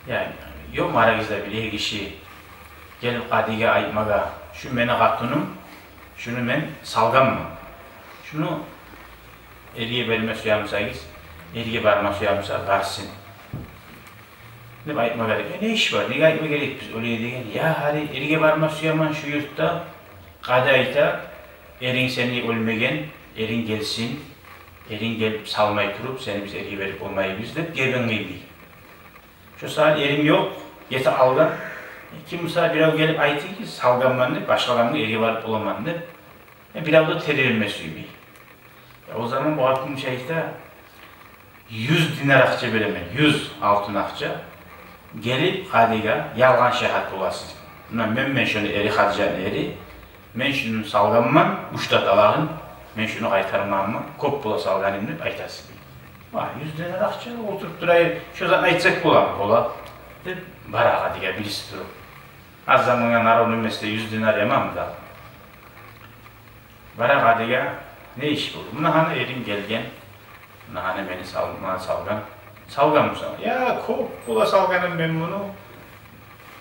Я, ёкъму арагъызда бир эркиши гелип къадиге айтмагъа: «Шу мени къатыным, шуну мен салгъанман. Шуну эрге берме сюе бусагъыз, эрге барма сюе буса, барсын», — деп айтма герек. «Э, не иш бар? Неге айтма герекбиз олай?» — деген. «Я, гьали эрге барма сюемен шу юртда. Къади айта, эринг сени оьлмеген, эринг гелсин, эринг гелип салмай туруп, сени биз эрге берип болмайбыз», — деп гебин къыйды. Шо сагьат эрим ёкъ, гете алгъан. Ким буса бирев гелип айтды ки, салгъанман деп, башгъа адамгъа эрге барып боламан деп. Э, бирев де терилме сюймей. Я, о заман бу къатын айта: «Юз динар акъча беремен, юз алтын акъча. Гелип къадиге ялгъан шагьат боласыз. Муна мен, мен шону эри, Хадижатны эри. Мен шуну салгъанман, уьч де талагъын, мен шуну къайтармагъанман, кёп бола салгъаным», — деп айтасыз, дей. «Ва, юз динар акъча, олтуруп турайым, шо затны айтсакъ боламы?» — «Бола», — деп бара къадиге бириси туруп. Аз замангъа народный местьде юз динар яманмы да. Бара къадиге: «Не иш болду?» «Муна гьана эринг гелген, Нагьана мени сал-, муна салгъан. Салгъан муса? Я, кёп бола салгъаным мен муну.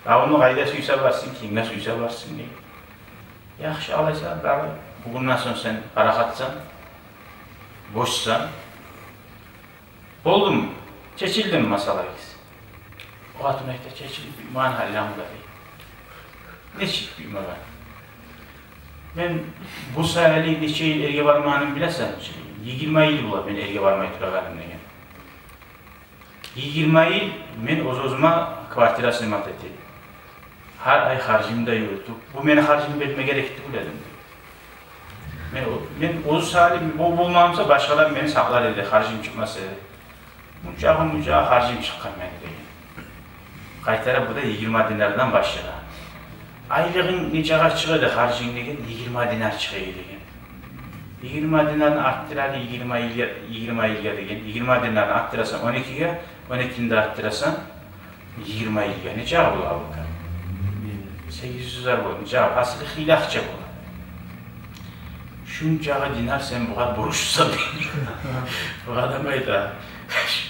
Давну къайда сюйсе барсын, кимге сюйсе барсын дей. Яхшы, алайса, дагъы бугюнден сонг сен парахатсан, бошсан. Болдуму? Чечилдими масъаланг? О къатын айта: «Чечилип битмеген гьалим да», — дей. Нечик битмеген? Мен бу саялы нече йыл эрге бармагъанымны билесен чи? Йигирма йыл бола мен эрге бармай турагъаным деген. Йигирма йыл мен оьз-оьзюме квартира снимать этип, гьар ай харжымны да юрютюп, бу мени харжымны берме герек тюгюл эди. Мен о-, мен оьзю саялы бу болмаса, башгъалар мени сакълар эди, харжым чыкъмас эди. Мунчагъы, мунчагъы харжым чыкъгъан мени деген. Къайтарып бу да йигирма динардан башлагъан. «Айлыгъынг нечагъа чыгъа эди харжынг?» — деген. «Йигирма динар чыгъа эди», — деген. «Йигирма динарны артдыр гьали йигирма йылгъа, йигирма йылгъа», — деген. Йигирма динарны артдырасан он экиге, он экини де артдырасан йигирма йылгъа. Нечагъа бола бу? Сегиз юз динар бола. Нечагъа? Асылы хыйлы акъча бола. «Шунчагъы динар сен бугъар борчлусан», — деген. Бу адам айта: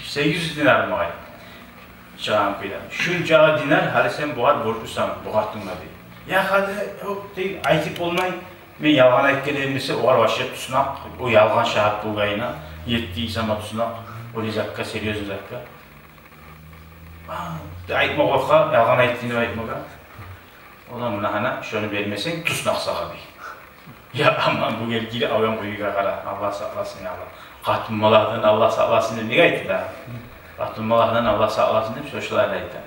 «Сегиз юз динар магъа чыгъагъан кюйде. Шунчагъы динар гьали сен бугъар борчлусан, бу къатынгъа», — дей. «Я, гьали, ёкъ, — дей, — айтып болмай. Мен ялгъан айтгъан эдим десе, огъар вообще туснакъ, о ялгъан шагьат болгъанына, етти инсан туснакъ, о не затгъа, серьёзный затгъа. А, — дей, — айтма къоркъа, ялгъан айтдынг деп айтмагъа. Ола муна гьана, шону бермесенг, туснакъ сагъа», — дей. Я, аман, бу гелгили авам къуюгъа къара. Аллагь сакъласын, я Аллагь. Къатын балагьдан Аллагь сакъласын деп неге айтды да? Къатын балагьдан Аллагь сакъласын деп шо шулай айта.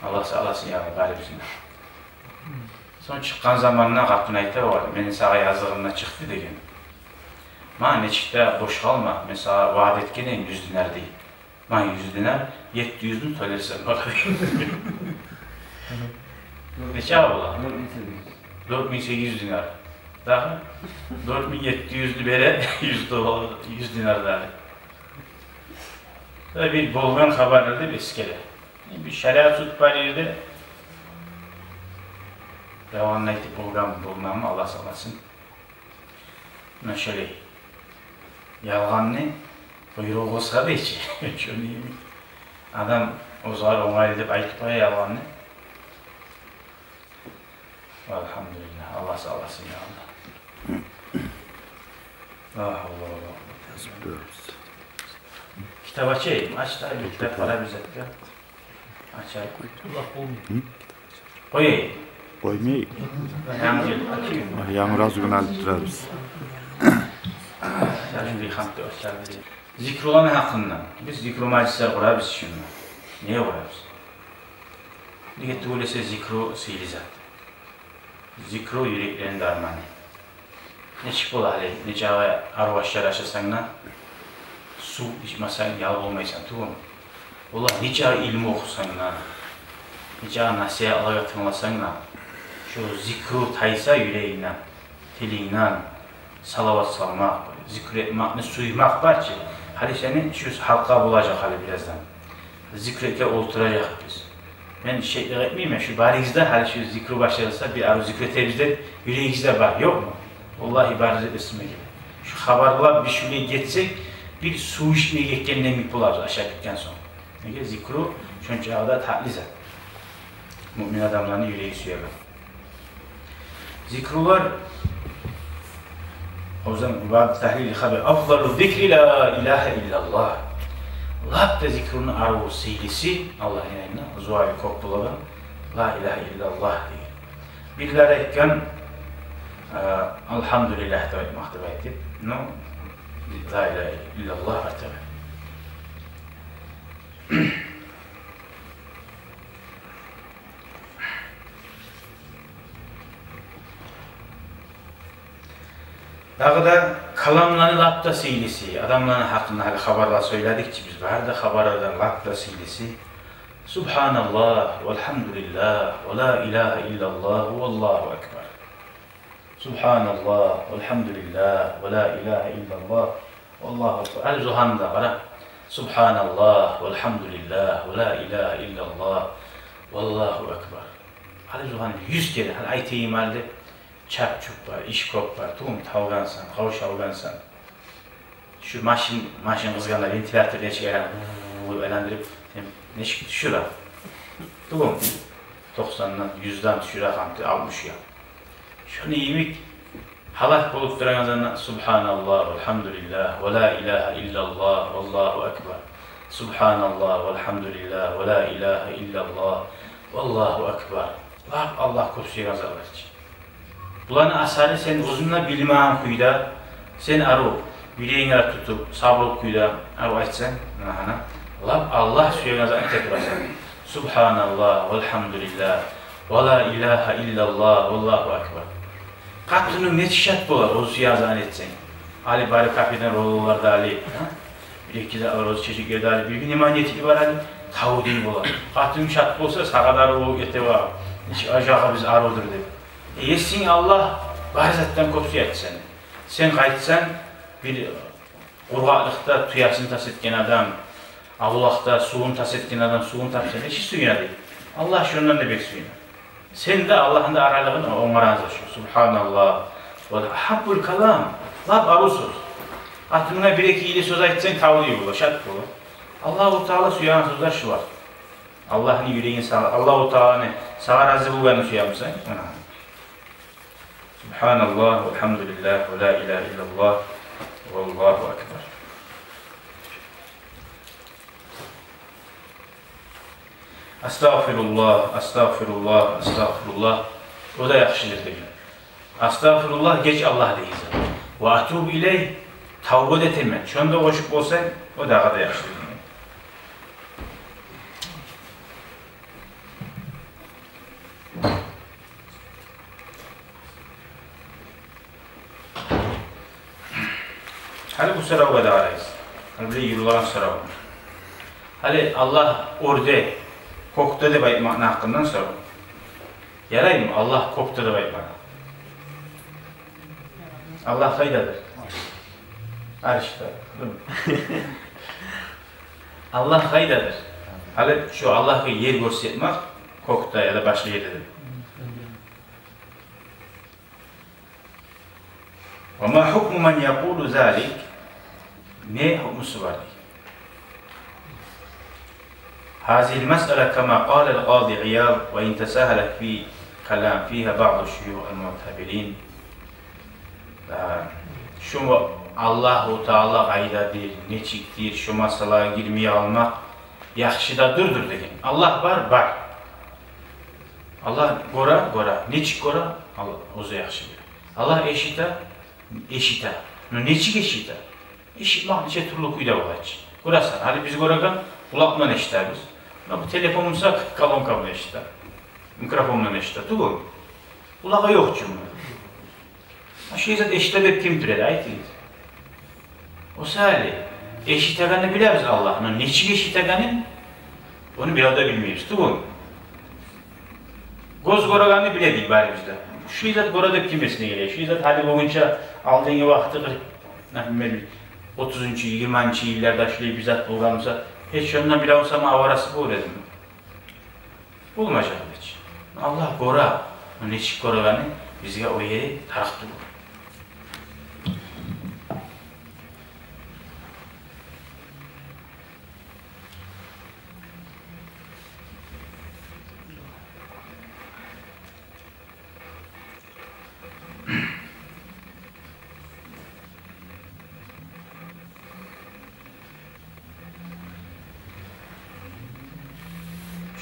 Аллагь сакъласын, я Аллагь, барыбызны. Сонг чыкъгъан заманда къатын айта огъар: «Мени сагъа языгъым да чыкъды, — деген. — Магъа нечик де бош къалма, мен сагъа ваъда этген эдим юз динар, — дей. — Магъа юз динар, етти юзню тёлерсен магъа», — деген. Нече бола? Дёрт минг сегиз юз динар. Дагъы дёрт минг етти юзню бере, юз доллар, юз динар дагъы. Ва бир болгъан хабарлар деп эсгере. Бир шариат суд бар ерде. Ялгъан айтып болгъанмы, болмагъанмы, Аллагь сакъласын. Муна шолай. Ялгъанны къуйругъу къысгъа дей чи. Шону йимик. Адам оьзюне онгайлы деп айтып къоя ялгъанны. Альгьамдулиллагь, Аллагь сакъласын, я Аллагь. Ла гьавла ва ла къуввата илла биллагь. Китап ачайым, ач да, бир китап къара бир затгъа. Ачайым. Къояйым. Къоймай. Янгы йыл ачайым. Янгы раз гюн алып турабыз. Янгы бир хантда ачабыз. Зикруланы гьакъында. Биз зикру мажлислер къурабыз шунда. Неге къурабыз? Неге тюгюл эсе зикру сыйлы зат. Зикру юреклени дарманы. Нечик бола гьали, нечакъы арив ашлар ашасанг да, сув ичмесенг, ял болмайсан тюгюлмю? Олай, нечакъы илму охусанг да, нечакъы насигьатлагъа тынгласанг да, шо зикру тайса юрегингден, тилингден, салават салмакъ, зикру этмекни сюймек бар чы. Гьали сени шу гьалкъа болажакъ гьали бираздан. Зикру этип олтуражакъбыз. Мен шеклик этмеймен, шу барыгъыз да гьали шу зикру башласа, бир арив зикру этебиз деп юрегигизде бар, ёкъму? Валлагь, барыгъыз да эсиме геле. Шу хабарлап бир шулай гетсек, бир сув ичмеге гетгенден йимик болабыз, ашап битген сонг. Неге, зикру шончакъы да татли зат. Муъмин адамланы юреги сюеген. Зикрулар, о заман баб тагьлил хабар, афдалу зикри ла илагьа иллаллагь. Лап да зикруну арив, сыйлысы, Аллагьны янында зувабы кёп болагъан, ла илагьа иллаллагь деген. Бирлер айтгъан, э, альгьамдулиллагь деп айтмакъ деп айтып, но ла илагьа иллаллагь айтагъан. Дагъы да каламланы лап да сыйлысы, адамланы гьакъында гьали хабарлар сёйледик чи биз, бары да хабарлардан лап да сыйлысы: Субгьаналлагь, валгьамдулиллагь, ва ла илагьа иллаллагь, валлагьу акбар. Субгьаналлагь, валгьамдулиллагь, ва ла илагьа иллаллагь, валлагьу акбар. Гьали зугьанда къара. Субгьаналлагь, валгьамдулиллагь, ва ла илагьа иллаллагь, валлагьу акбар. Гьали зугьан юз керен, гьали айтайым гьали деп, чап-чуп бар, иш кёп бар, тюгюлмю, талгъансан, къавшалгъансан. Шу машин, машин къызгъанда вентилятор нечик айлана, вув, айландырып, сен нечик тюшюре? Тюгюлмю? Токъсандан, юзден тюшюре, къанты, алтмышгъа. Шону йимик гьалак болуп турагъан заманда: «Субгьаналлагь, валгьамдулиллагь, ва ла илагьа иллаллагь, валлагьу акбар. Субгьаналлагь, валгьамдулиллагь, ва ла илагьа иллаллагь, валлагьу акбар». Лап Аллагь кёп сюеген затлар чы. Буланы асары сен оьзюнг де билмеген кюйде, сен арив юрегингде тутуп, сабурлу кюйде арив айтсанг, муна гьана, лап Аллагь сюеген затны эте турасан. Субгьаналлагь, валгьамдулиллагь, ва ла илагьа иллаллагь, валлагьу акбар. Къатынынг нечик шат болар оьзю сюеген затны этсенг. Гьали бары кафеден роллар да алып, гьа? Бир-эки де ролл, чечеклер де алып, бир внимание этип бар гьали, тавдай болар. Къатынынг шат болса, сагъа да арив болуп гете бар. Нечик ажайып биз аривдюр деп. Э, Есинг Аллагь бары затдан кёп сюе сени. Сен къайтсанг, бир къургъакълыкъда тюесин тас этген адам, авлакъда сувун тас этген адам сувун тапса, нечик сююне дей. Аллагь шондан да бек сююне. Сен де Аллагьны да аралыгъын онгарагъан зат шо. Субгьаналлагь. Ва агьаббул калам. Лап арив сёз. Къатынынга бир-эки йылы сёз айтсанг, тавдай болар, шат болар. Аллагьу Таала сюеген сёзлер шулар. Аллагьны юрегин сагъа, Аллагьу Тааланы сагъа рази болгъанын сюемисен? Муна. Субгьаналлагь, валгьамдулиллагь, ва ла илагьа иллаллагь, валлагьу акбар. Астагъфируллагь, астагъфируллагь, астагъфируллагь. О да яхшыдыр деген. Астагъфируллагь, геч Аллагь деген зат. Ва атубу илейгь, тавба да этемен. Шону да къошуп болсанг, о дагъы да яхшыдыр деген. Гьали бу соравгъа да къарайбыз. Гьали бир юрюлеген сорав. Гьали Аллагь оьрде, кёкде деп айтмакъны гьакъындан сорав. Яраймы Аллагь кёкде деп айтмагъа? Аллагь къайдадыр? Аршда. Аллагь къайдадыр? Гьали шу Аллагьгъа ер гёрсетмек, кёкде яда башгъа ерде деп. Ва ма гьукму ман якъулу залик? Не гьукмусу бар дей. Гьазигьил масъала, кама къалал къади Ияд, ва ин тасагьала фи калам фигьа баъду шуюх ал-муътабирин. Э, шу Аллагьу Таала къайдадыр, нечикдир, шу масъалагъа гирмей къалмакъ яхшы да дюрдюр деген. Аллагь бар, бар. Аллагь гёре, гёре. Нечик гёре? Аллагь оьзю яхшы биле. Аллагь эшите, эшите. Но нечик эшите? Эшитмек нече тюрлю кюйде бола чы. Гёресен, гьали биз гёреген къулакъ булан эшитебиз. Но бу телефон буса колонка булан эшите. Микрофон булан эшите. Тюгюл. Къулагъы ёкъ чы муну. А шу зат эшите деп ким тюрет, айтыгъыз? О саялы, эшитегенни билебиз Аллагь, но нечик эшитегенин, ону бирев де билмейбиз, тюгюлмю? Гёз гёрегенни биле дей барыбыз да. Шу зат гёре деп ким эсине геле? Шу зат гьали болгъунча алдынгъы вакъти къыркъ, например, отузунчу, йигирманчы йылларда шулай бир зат болгъан буса, гьеч шондан бирев сама аварасы болур эдими? Болмажакъ гьеч. Аллагь гёре, нечик гёрегени бизге о ери тарыкъ тюгюл.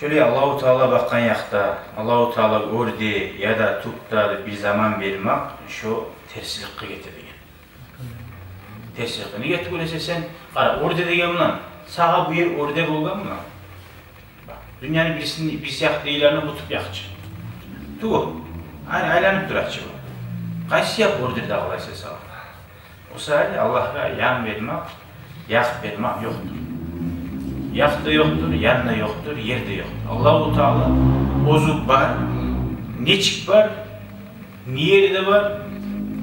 Шолай Аллагьу Таала бакъгъан якъда, Аллагьу Таала оьрде яда тюпде деп бир заман бермек, шо терсликге гете деген. Терсликге. Неге тюгюл эсе сен, къара, оьрде деген булан, сагъа бу ер оьрде болгъан булан. Бакъ, дюньяны бирисин, бир саякъ дейлерин бу тюп якъ чы. Тюгюл. Ай-, айланып тура чы бу. Къайсы якъ оьрдюр дагъы олай эсе сагъа? О саялы Аллагьгъа ян бермек, якъ бермек ёкъдур. Якъ да ёкъдур, ян да ёкъдур, ер де ёкъдур. Аллагьу Таала оьзю бар, нечик бар, не ерде бар,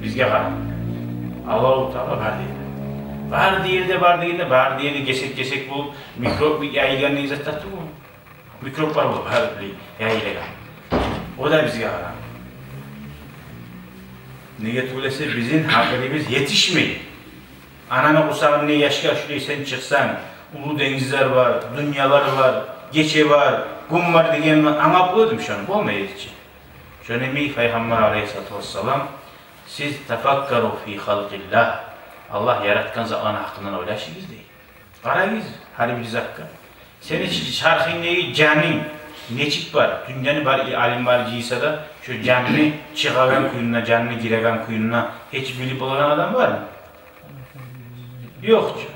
бизге къарап. Аллагьу Таала бары да ерде. Бары да ерде бар дегенде, бары да ерде гесек-гесек болуп, микроб яйылгъан деген зат да тюгюл. Микроблар болуп, гьар бир яйылгъан. О да бизге къарап. Неге тюгюл эсе бизин гьакъылыбыз етишмей. Ананы къурсагъындан яшгъа шулай сен чыкъсанг, уллу денгизлер бар, дюньялар бар, гече бар, гюн бар дегенни англап къойдум шону, болмай гьеч чи. Шону йимик Пайхаммар алейгьиссалату вассалам: «Сиз тафаккару фи халкъиллагь, Аллагь яратгъан затланы гьакъындан ойлашыгъыз», — дей. Къарагъыз гьар бир затгъа. Сени ч-, чархынгдагъы жанынг нечик бар? Дюньяны бар и-, алимлер жыйса да, шо жанны чыгъагъан кююн де, жанны гиреген кююн де гьеч билип болагъан адам бармы? Ёкъ чу.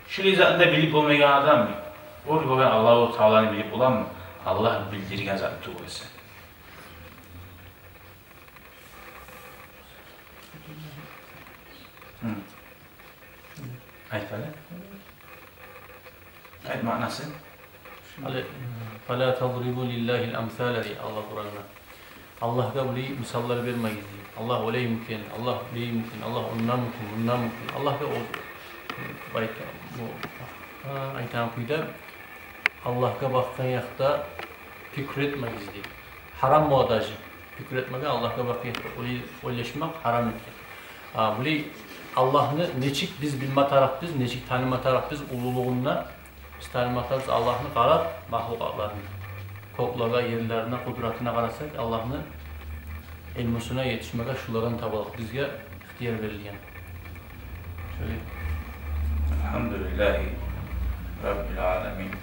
Шулай затны да билип болмайгъан адам, оьр болгъан Аллагьу Тааланы билип боламы? Аллагь билдирген затны тюгюл эсе. Гьм. Айт гьали. Айт маънасын. Гьали, «Фала тадрибу лиллагьил амсала», — дей Аллагь Къуранда. Аллагьгъа булай мисаллар бермегиз, дей. Аллагь олаймы экен, Аллагь булаймы экен, Аллагь ондамы экен, мундамы экен. Аллагьгъа о, байта, бу, гьа, айтагъан кюйде, Аллагьгъа бакъгъан якъда пикру этмегиз, дей. Гьарам бола даже. Пикру этмеге Аллагьгъа бакъгъан якъда, олай ойлашмакъ гьарам экен. А, булай Аллагьны нечик биз билме тарыкъбыз, нечик таныма тарыкъбыз, уллулугъун да биз таныма тарыкъбыз Аллагьны къарап махлукъатларына. Кёклеге, ерлерине, къудратына къарасакъ, Аллагьны илмусуна етишмеге шулардан табылыкъ бизге ихтияр берилген. Шолай. Алгьамдулиллагьи раббил аламин.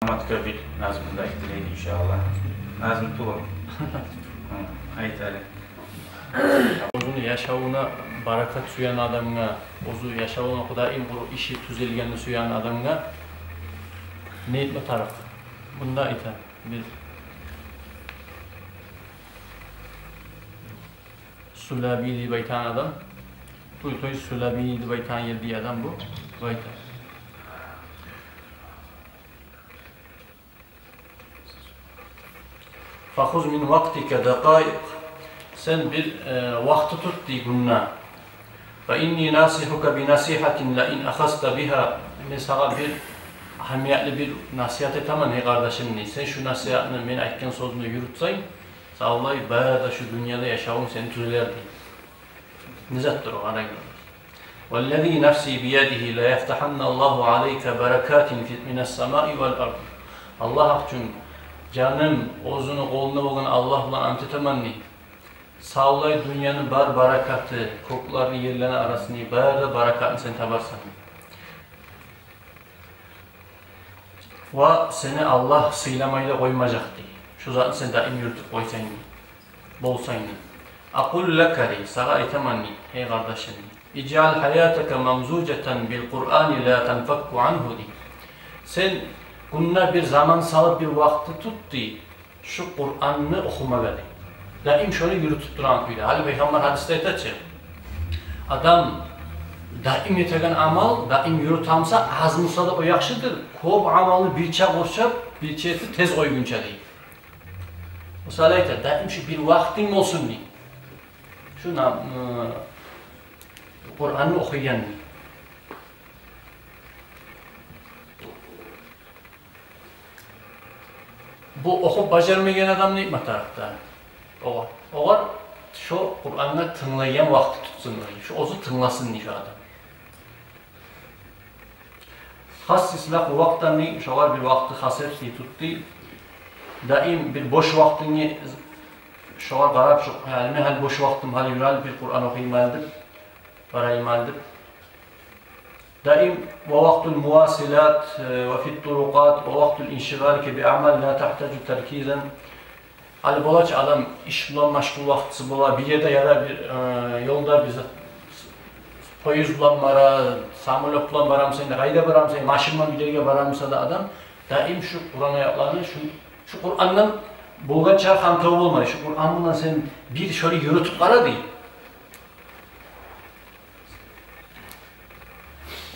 Аматгъа бир назму да айтдырайыкъ, иншааллагь. Назму тюгюл. Гьы, айт гьали. Оьзюню яшавуна баракат сюеген адамгъа, оьзю яшавуна Къудайым къуру иши тюзелгенни сюеген адамгъа не этме тарыкъ? Мунда айта бир Сулаби деп айтагъан адам. Той, той Сулаби деп айтагъан ердеги адам бу. Бу айта: «Фахуз мин вакътика дакъаикъ». Сен бир, э, вакъти тут, дей, гюнде. «Фа инни насихука би насихатин ла ин ахазта бигьа». Мен сагъа бир агьамиятлы бир насигьат этемен, гьей къардашым, дей. Сен шу насигьатны, мен айтгъан сёзню юрютсенг, савлай бары да шу дюньяда яшавунг сени тюзелер, дей. Не затдыр о, къарагъыз. «Валлази нафси биядигьи ла яфтагьанна Аллагьу алайка баракатин фи, минас самаи вал ард». Аллагь гьакъ учун, жаным оьзюню къолунда болгъан Аллагь булан ант этемен, дей. Савлай дюньяны бар баракаты, кёклени, ерлени арасында бары да баракатны сен табарсан. Ва сени Аллагь сыйламай да къоймажакъ, дей. Шу затны сен даим юрютюп къойсанг, дей. Болсанг, дей. «Акъулу лака», дей, сагъа айтаман, дей, гьей къардашым, дей. «Ижъал гьаятака мамзужатан бил Къуръани ла танфакку ангьу», дей. Сен гюнде бир заман салып, бир вакъти тут, дей. Шу Къуръанны охумагъа, дей. Даим шону юрютюп турагъан кюйде. Гьали Пайхаммар гьадисде айта чы: адам даим этеген амал, даим юрютемсе, аз буса да о яхшыдыр, кёп амалны бирче къуршап, бирче этип, тез къойгъунча, дей. Мисал айта, даим шу бир вакътинг болсун, дей. Шу нам-, ы, Къуръанны охуйгъан, дей. Бу охуп бажармайгъан адам не этме тарыкъ да? Огъар, огъар шо Къуръангъа тынглайгъан вакъти тутсун, дей. Шо оьзю тынгласын, дей, шо адам. «Хассис лаху вакътан», дей, шогъар бир вакъти хас эт, дей, тут, дей. Даим бир бош вакътингни шогъар къарап, шо, яни, мен гьали бош вакътим, гьали юрюп бир Къуръан охуйман деп, барайым гьали деп. Даим: «Ва вакътул мувасилат, э, ва фит турукъат, ва вакътул иншигъали би амал ла тахтажу таркизан». Гьали бола чы, адам иш булан машгъул вакътиси бола, бир ерде яда бир, э, ёлда бир зат, поезд булан бара, самолёт булан барамысан, къайда барамысан, машин булан бир ерге барамыса да адам, даим шу Къуръан аятланы, шу, шу Къуръандан болгъанча хантав болмай, шу Къуръан булан сен бир шолай юрютюп къара, дей.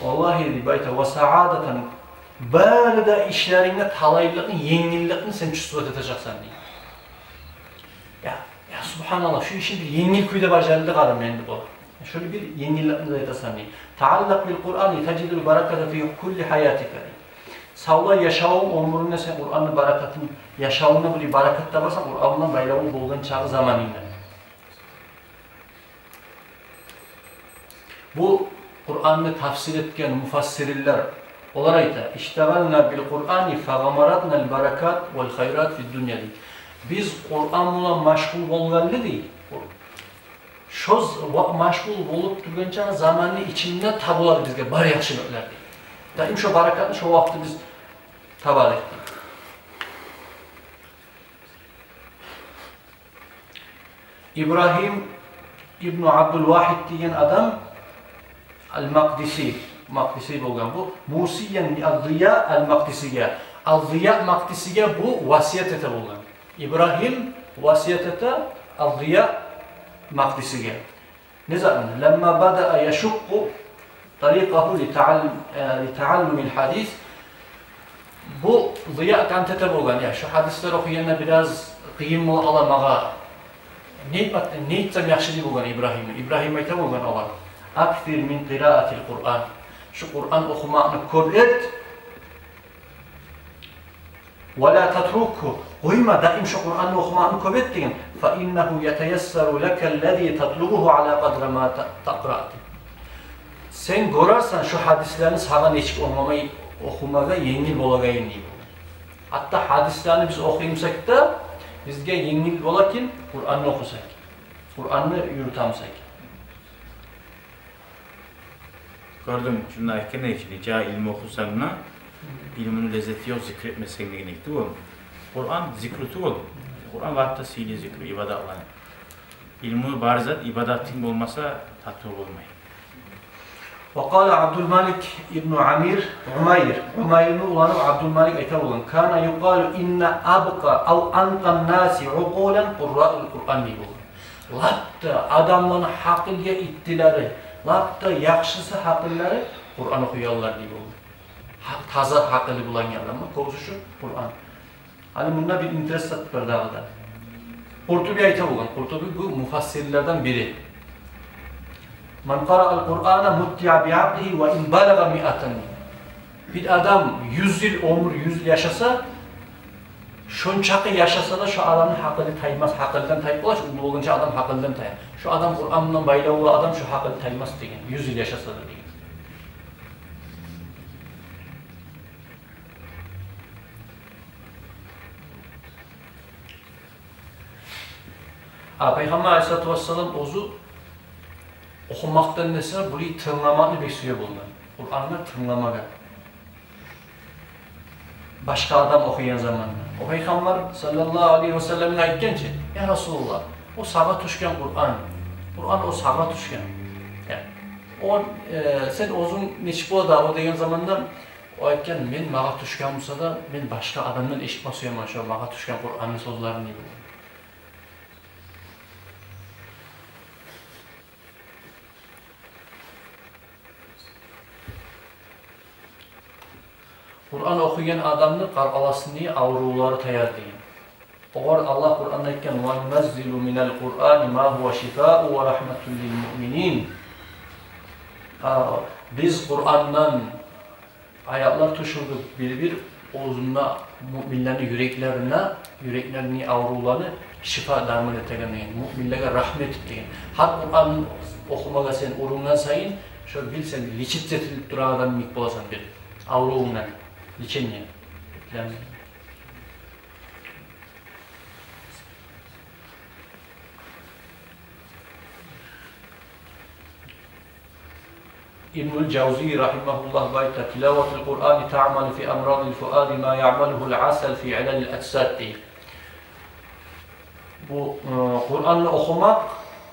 Валлагьи, дей, байта, ва саадатан, бары да ишлерингде талайлыкъны, енгилликни сен чувствовать этежексен, дей. Я, я, субгьаналлагь, шу ишни бир енгил кюйде бажарды къара мен, деп о. Шолай бир енгилликни де этесен, дей. Тааллакъ бил Къуръани тажидул бараката фи кулли гьаятика, дей. Савлай яшавунг, оьмюрюнгде сен Къуранны баракатын, яшавунгда булай баракат табасан, Къуран булан байлавунг болгъан чакъы заманынгда. Бу Къуранны тафсир этген муфассирлер, олар айта: «Иштагъална бил Къурани фагъамаратнал баракат вал хайрат фид дунья», — дей. Биз Къуран булан машгъул болгъанлы, дей, шо з-, ва-, машгъул болуп тургъанча заманны ичинде табулар бизге бар яхшылыкълар, дей. Даим шо баракатны шо вакъти биз табалыкъ, дей. Ибрагьим ибну Абдул Вагьид деген адам, Ал-Макъдиси, Макъдиси болгъан бу, мусиян ли Аз-Зия Ал-Макъдисиге. Аз-Зия Макъдисиге бу васият эте болгъан. Ибрагьим васият эте Аз-Зия Макъдисиге. Не затны? Ламма бадаа яшукъкъу тарикъагьу ли таал-, э, ли тааллумил гьадис. Бу Зия танкъет эте болгъан, я, шо гьадислер охуйгъанда бираз къыйын бола къала магъа. Не этме-, не этсем яхшы дей болгъан Ибрагьим. Ибрагьим айта болгъан огъар: «Аксир мин къираатил Къуран». Шо Къуран охумакъны кёп эт. «Ва ла татрукгьу». Къойма, даим шо Къуранны охумакъны кёп эт деген. «Фа иннагьу ятаяссару лака ллази татлубугьу ала къадри ма та-, такъраъ». Сен гёрерсен, шо гьадислени сагъа нечик онгламай охумагъа енгил болагъанын дей. Гьатта гьадислени биз охуй бусакъ да, бизге енгил бола экен Къуранны охусакъ, Къуранны юрюте бусакъ. Гёрдюнг, шунда айтгъан эди чи, нече илму охусанг да, илмуну леззети ёкъ зикр этмесенг деген эди чи ол. Къуран зикру тюгюл. Къуран вакътиси сыйлы зикру, ибадатлар. Илму бар зат, ибадатынг болмаса, татыву болмай. Ва къала Абдулмалик ибну Амир, Умайр, Умайрны уланы Абдулмалик айта болгъан: «Кана юкъалу инна абкъа ав анкъан наси укъулан къурраул Къуран», — дей болгъан. Лап да адамланы гьакъылгъа иттилери, лап да яхшысы гьакъыллары Къуран охуйгъанлар дей болгъан. Гьа-, таза гьакъылы булангъы адамлар кёбюсю шу Къуран. Гьали мунда бир интерес зат бар дагъы да. Къуртуби айта болгъан, Къуртуби бу муфассирлерден бири. «Ман къараал Къурана муттиа би акълигьи ва ин балагъа миатан». Бир адам юз йыл оьмюр, юз йыл яшаса, шончакъы яшаса да, шо адамны гьакъылы таймас, гьакъылдан тайып бола, шо уллу болгъунча адам гьакъылдан тая. Шо адам, Къуран булан байлавлу адам, шо гьакъылы таймас деген, юз йыл яшаса да деген. А Пайхаммар алайгьиссалату вассалам оьзю охумакъдан эсе, булай тынгламакъны бек сюе болгъан. Къуранны тынгламагъа. Башгъа адам охуйгъан заманда. О Пайхаммар саллаллагьу алайгьи ва салламгъа айтгъан чы: «Я Расулуллагь, о сагъа тюшген Къуран. Къуран о сагъа тюшген. Я, о, э, сен оьзюнг нечик бола да о?» — деген заманда, о айтгъан: «Мен, магъа тюшген буса да, мен башгъа адамдан эшитме сюемен шо магъа тюшген Къуранны сёзлерин», — дей болгъан. Къуран охуйгъан адамны къаркъарасыны аврувлары таяр деген. Огъар Аллагь Къуранда айтгъан: «Ва нуназзилу минал Къурани ма гьува шифаун ва рагьматун лил муъминин». А, биз Къурандан аятлар тюшюрдюк бир-бир, оьзюнде муъминлени юреклерине, юреклерини аврувланы шифа, дарман этеген деген, муъминлеге рагьмат этип деген. Гьар Къуранны охумагъа сен урунгъан сайын, шо бир сен лечиться этилип турагъан адам йимик боласан, бир аврувунгдан лечение этилеген. Ибнул Жавзи рагьимагьуллагь айта: «Тилаватул Къурани таъмалу фи амрадил фуади ма яъмалугьул асал фи илалил ажсад», — дей. Бу, э, Къуранны охумакъ,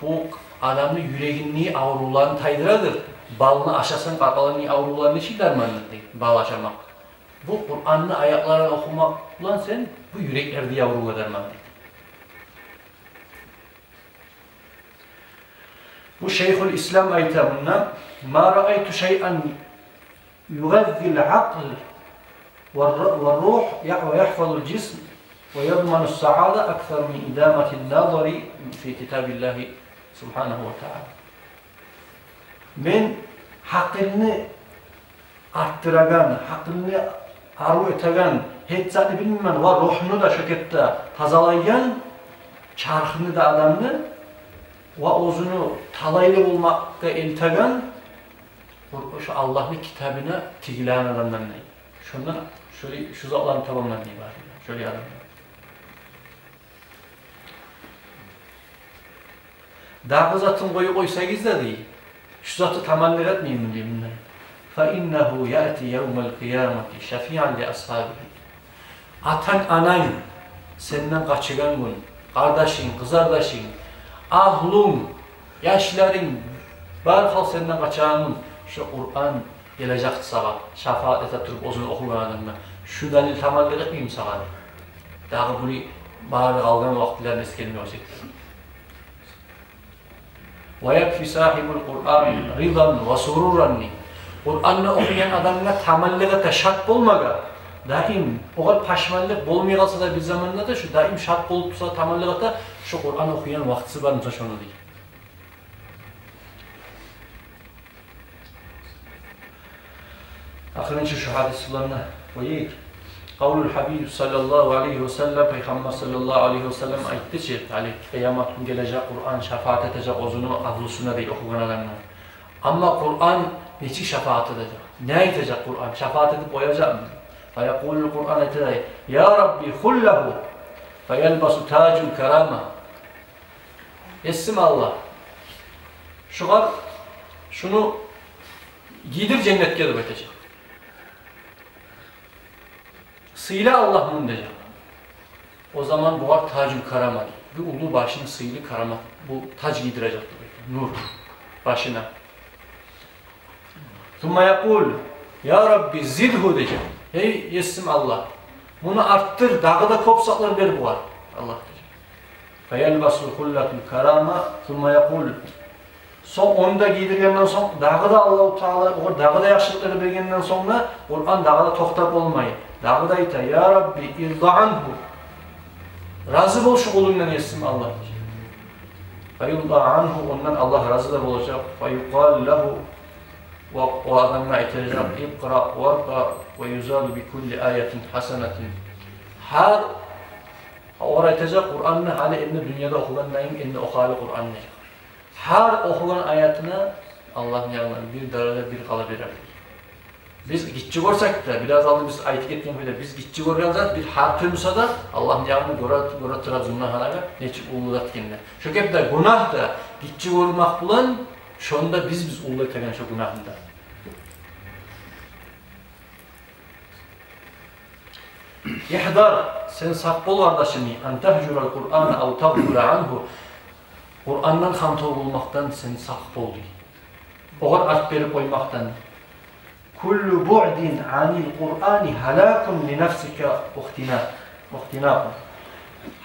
бу адамны юрегини аврувларын тайдырадыр. Балны ашасанг, къаркъараны аврувларын нечик дармандыр дей, бал ашамакъ. Бу Къуранны аятларын охумакъ булан сен бу юреклердеги аврувгъа дарман дей. Бу Шайхул Ислам айта мунда: «Ма раайту шайъан югъаззил акъл ва р-, ва ругь, я-, ва ягьфазул жисм ва ядманус саада аксар мин идаматин назари фи китабиллагьи субгьанагьу ва таала». Мен гьакъылны артдырагъан, гьакъылны арив этеген, гьеч затны билмеймен, ва ругьну да шо кепде тазалайгъан, чархны да адамны, ва оьзюню талайлы болмакъгъа элтеген, шо Аллагьны китабына тигилеген адамдан дей. Шондан шолай, шу затланы табаман дей бар. Шолай адамдан. Дагъы затын къоюп къойсагъыз да дей, шу затны таманлыкъ этмеймен дей мундан. Фа иннагьу яъти явмал къиямати шафиан ли асгьабигьи. Атанг, ананг сенден къачагъан гюн, къардашынг, къызардашынг, агьлюнг, яшларынг, бар халкъ сенден къачагъан гюн, шо Къуран гележекди сагъа, шафаат эте туруп оьзюн охугъан адамгъа. Шу далил таманлыкъ этмейми сагъа дей. Дагъы буну бары къалгъан вакътилерин эсгермей болсакъ. Ва якфи сагьибал Къурани ридан ва суруран дей. Къуранны охуйгъан адамгъа таманлыкъ эте шат болмагъа, даим, огъар пашманлыкъ болмай къалса да бир заманда да, шу даим шат болуп турса, таманлыкъ эте, шу Къуран охуйгъан вакътиси бар буса шону дей. Ахырынчы шу гьадис булан да къояйыкъ. Къавлул гьабиб саллаллагьу алайгьи ва саллам, Пайхаммар саллаллагьу алайгьи ва саллам айтды чы, гьали къиямат гюн гележек, Къуран шафаат этежек оьзюню агьлюсюне дей, охугъан адамгъа. Амма Къуран нечик шафаат этежек? Не айтажакъ Къуран? Шафаат этип къояжакъмы? Фа якъулул, Къуран айтажакъ: «Я Рабби, хуллагьу, фа ялбасу тажул карама». Есим Аллагь, шугъар, шуну гийдир женнетге деп айтажакъ. Сыйла, Аллагь, муну дежек. О заман бугъар тажул карама, бир уллу башыны сыйлы карамат, бу таж гийдирежек деп айта. Нур башына. Сумма якъул: «Я Рабби, зидгьу», — дежек. «Гьей, Есим Аллагь, муну артдыр, дагъы да кёп затлар бер бугъар, Аллагь», — дежек. Фаялбасу хуллатул карама, сумма якъул. Сонг ону да гийдиргенден сонг, дагъы да Аллагьу Таала огъар дагъы да яхшылыкълар бергенден сонг да, Къуран дагъы да токътап болмай. Дагъы да айта: «Я Рабби, ирда ангьу». Рази бол шу къулунгдан, Есим Аллагь. Фаюрда ангьу, ондан Аллагь рази да болажакъ. Фаюкъалу лагьу, ва о адамгъа айтажакъ: «Икъра варкъа ва юзаду би кулли аятин хасанатин». Гьар, огъар айтажакъ: «Къуранны гьали энни дюньяда охугъандан энни оху гьали Къуранны». Гьар охугъан аятына Аллагьны янындан бир даража, бир къала берер. Биз гиччи гёрсек де, бираз алда биз айтып гетген кюйде, биз гиччи гёрген зат бир гьарпы буса да, Аллагьны янында гёре, гёре турабыз гюнагьны нечик уллу зат экенни. Шо кепде гюнагь да гиччи гёрмек булан, шону да биз, биз уллу этеген шо гюнагьны да. Ихьдар, сен сакъ бол, къардашым, ан тагьжурал Къурана ав тагъфула ангьу. Къурандан хантав болмакъдан сен сакъ бол, дей. Огъар арт берип къоймакъдан. Куллу буъдин анил Къурани гьалакун ли нафсика вахтина-, вахтинакъун.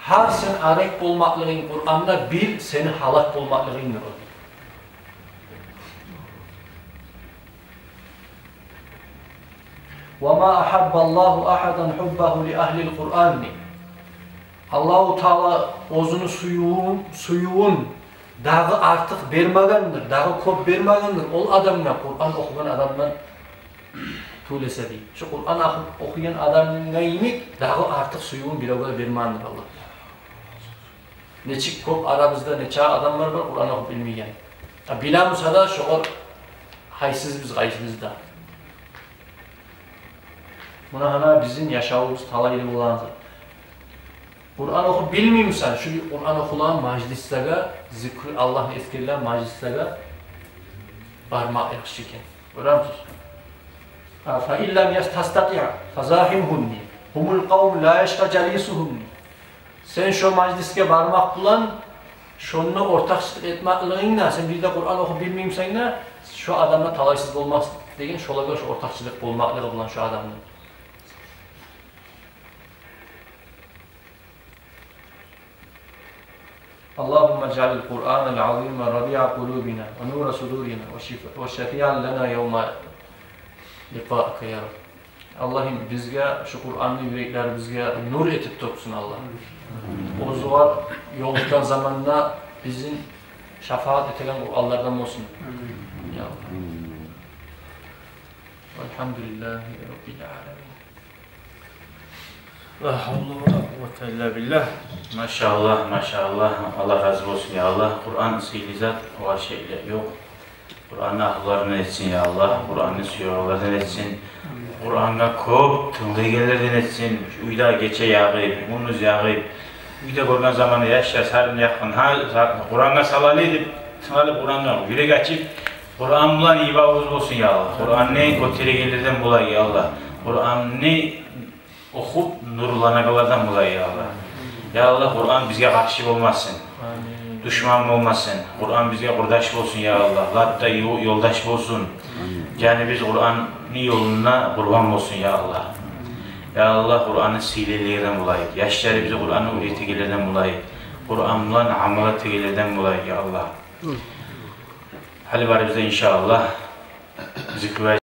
Гьар сен арек болмакълыгъынг Къурандан, бил, сени гьалак болмакълыгъынгдыр о. Ва ма агьаббаллагьу агьадан гьуббагьу ли агьлил Къурани. Аллагьу Таала оьзюню сюювюн, сюювюн дагъы артыкъ бермегендир, дагъы кёп бермегендир ол адамгъа, Къуран охугъан адамдан тюгюл эсе, дей. Шо Къуран оху-, охуйгъан адамгъа йимик дагъы артыкъ сюювюн биревге бермегендир Аллагь. Нечик кёп арабызда нече адамлар бар Къуран охуп билмейген. А биле буса да, шогъар гьайсыз биз, къайсыбыз да. Муна гьана бизин яшавубуз талайлы болагъан зат. Къуран охуп билмей бусанг, шу Къуран охулагъан мажлислеге, зикру Аллагьны эсгерилеген мажлислеге бармакъ яхшы экен. Гёремисиз? А, фа ин лам яс-, тастатиъ, фа загьимгьум, дей. Гьумул къавму ла яшкъа жалисугьум, дей. Сен шо мажлисге бармакъ булан, шонда ортакъчылыкъ этмеклигинг де, сен бир де Къуран охуп билмей бусанг да, шо адам да талайсыз болмас деген, шолагъа шо ортакъчылыкъ болмакълыгъы булан шо адамны. Аллагьумма ижъалил Къуранал азима рабиъа къулубина ва нура судурина ва шиф-, ва шафиъан лана явма ликъаика, я Раб. Аллагьым, бизге, шу Къуранны юреклерибизге нур этип тёксюн, Аллагь. Оьзюне ёлукъгъан заманда бизин шафаат этеген Къуранлардан болсун. Амин. Я Аллагь. Амин. Валгьамдулиллагьи раббил аламин. Ла гьавла ва ла къуввата илла биллагь. Машаллагь, машаллагь. Аллагь рази болсун, я Аллагь. Къуран сыйлы зат, огъар шеклик ёкъ. Къуранны агьлуларындан этсин, я Аллагь. Къуранны сюегенлерден этсин. Къурангъа кёп тынглайгъанлардан этсин. Уьйде гече ягъып, гюндюз ягъып, уьйде гёрген заманда яшлар сарын якъгъан, гьа, Къурангъа салалы деп, тынглап Къурангъа юрек ачып, Къуран булан ибавуз болсун, я Аллагь. Къуранны гётерегенлерден бола, я Аллагь. Къуранны охуп нурланагъанлардан бола, я Аллагь. Я Аллагь, Къуран бизге къаршы болмасын. Амин. Душман болмасын. Къуран бизге къурдаш болсун, я Аллагь. Лап да ё-, ёлдаш болсун. Амин. Жаныбыз Къуранны ёлунда къурбан болсун, я Аллагь. Я Аллагь, Къуранны сыйлайлардан болайыкъ. Яшларыбызгъа Къуранны уьйретегенлерден болайыкъ. Къуран булан амал этегенлерден болайыкъ, я Аллагь. Гьали барыбыз да, иншааллагь, зикру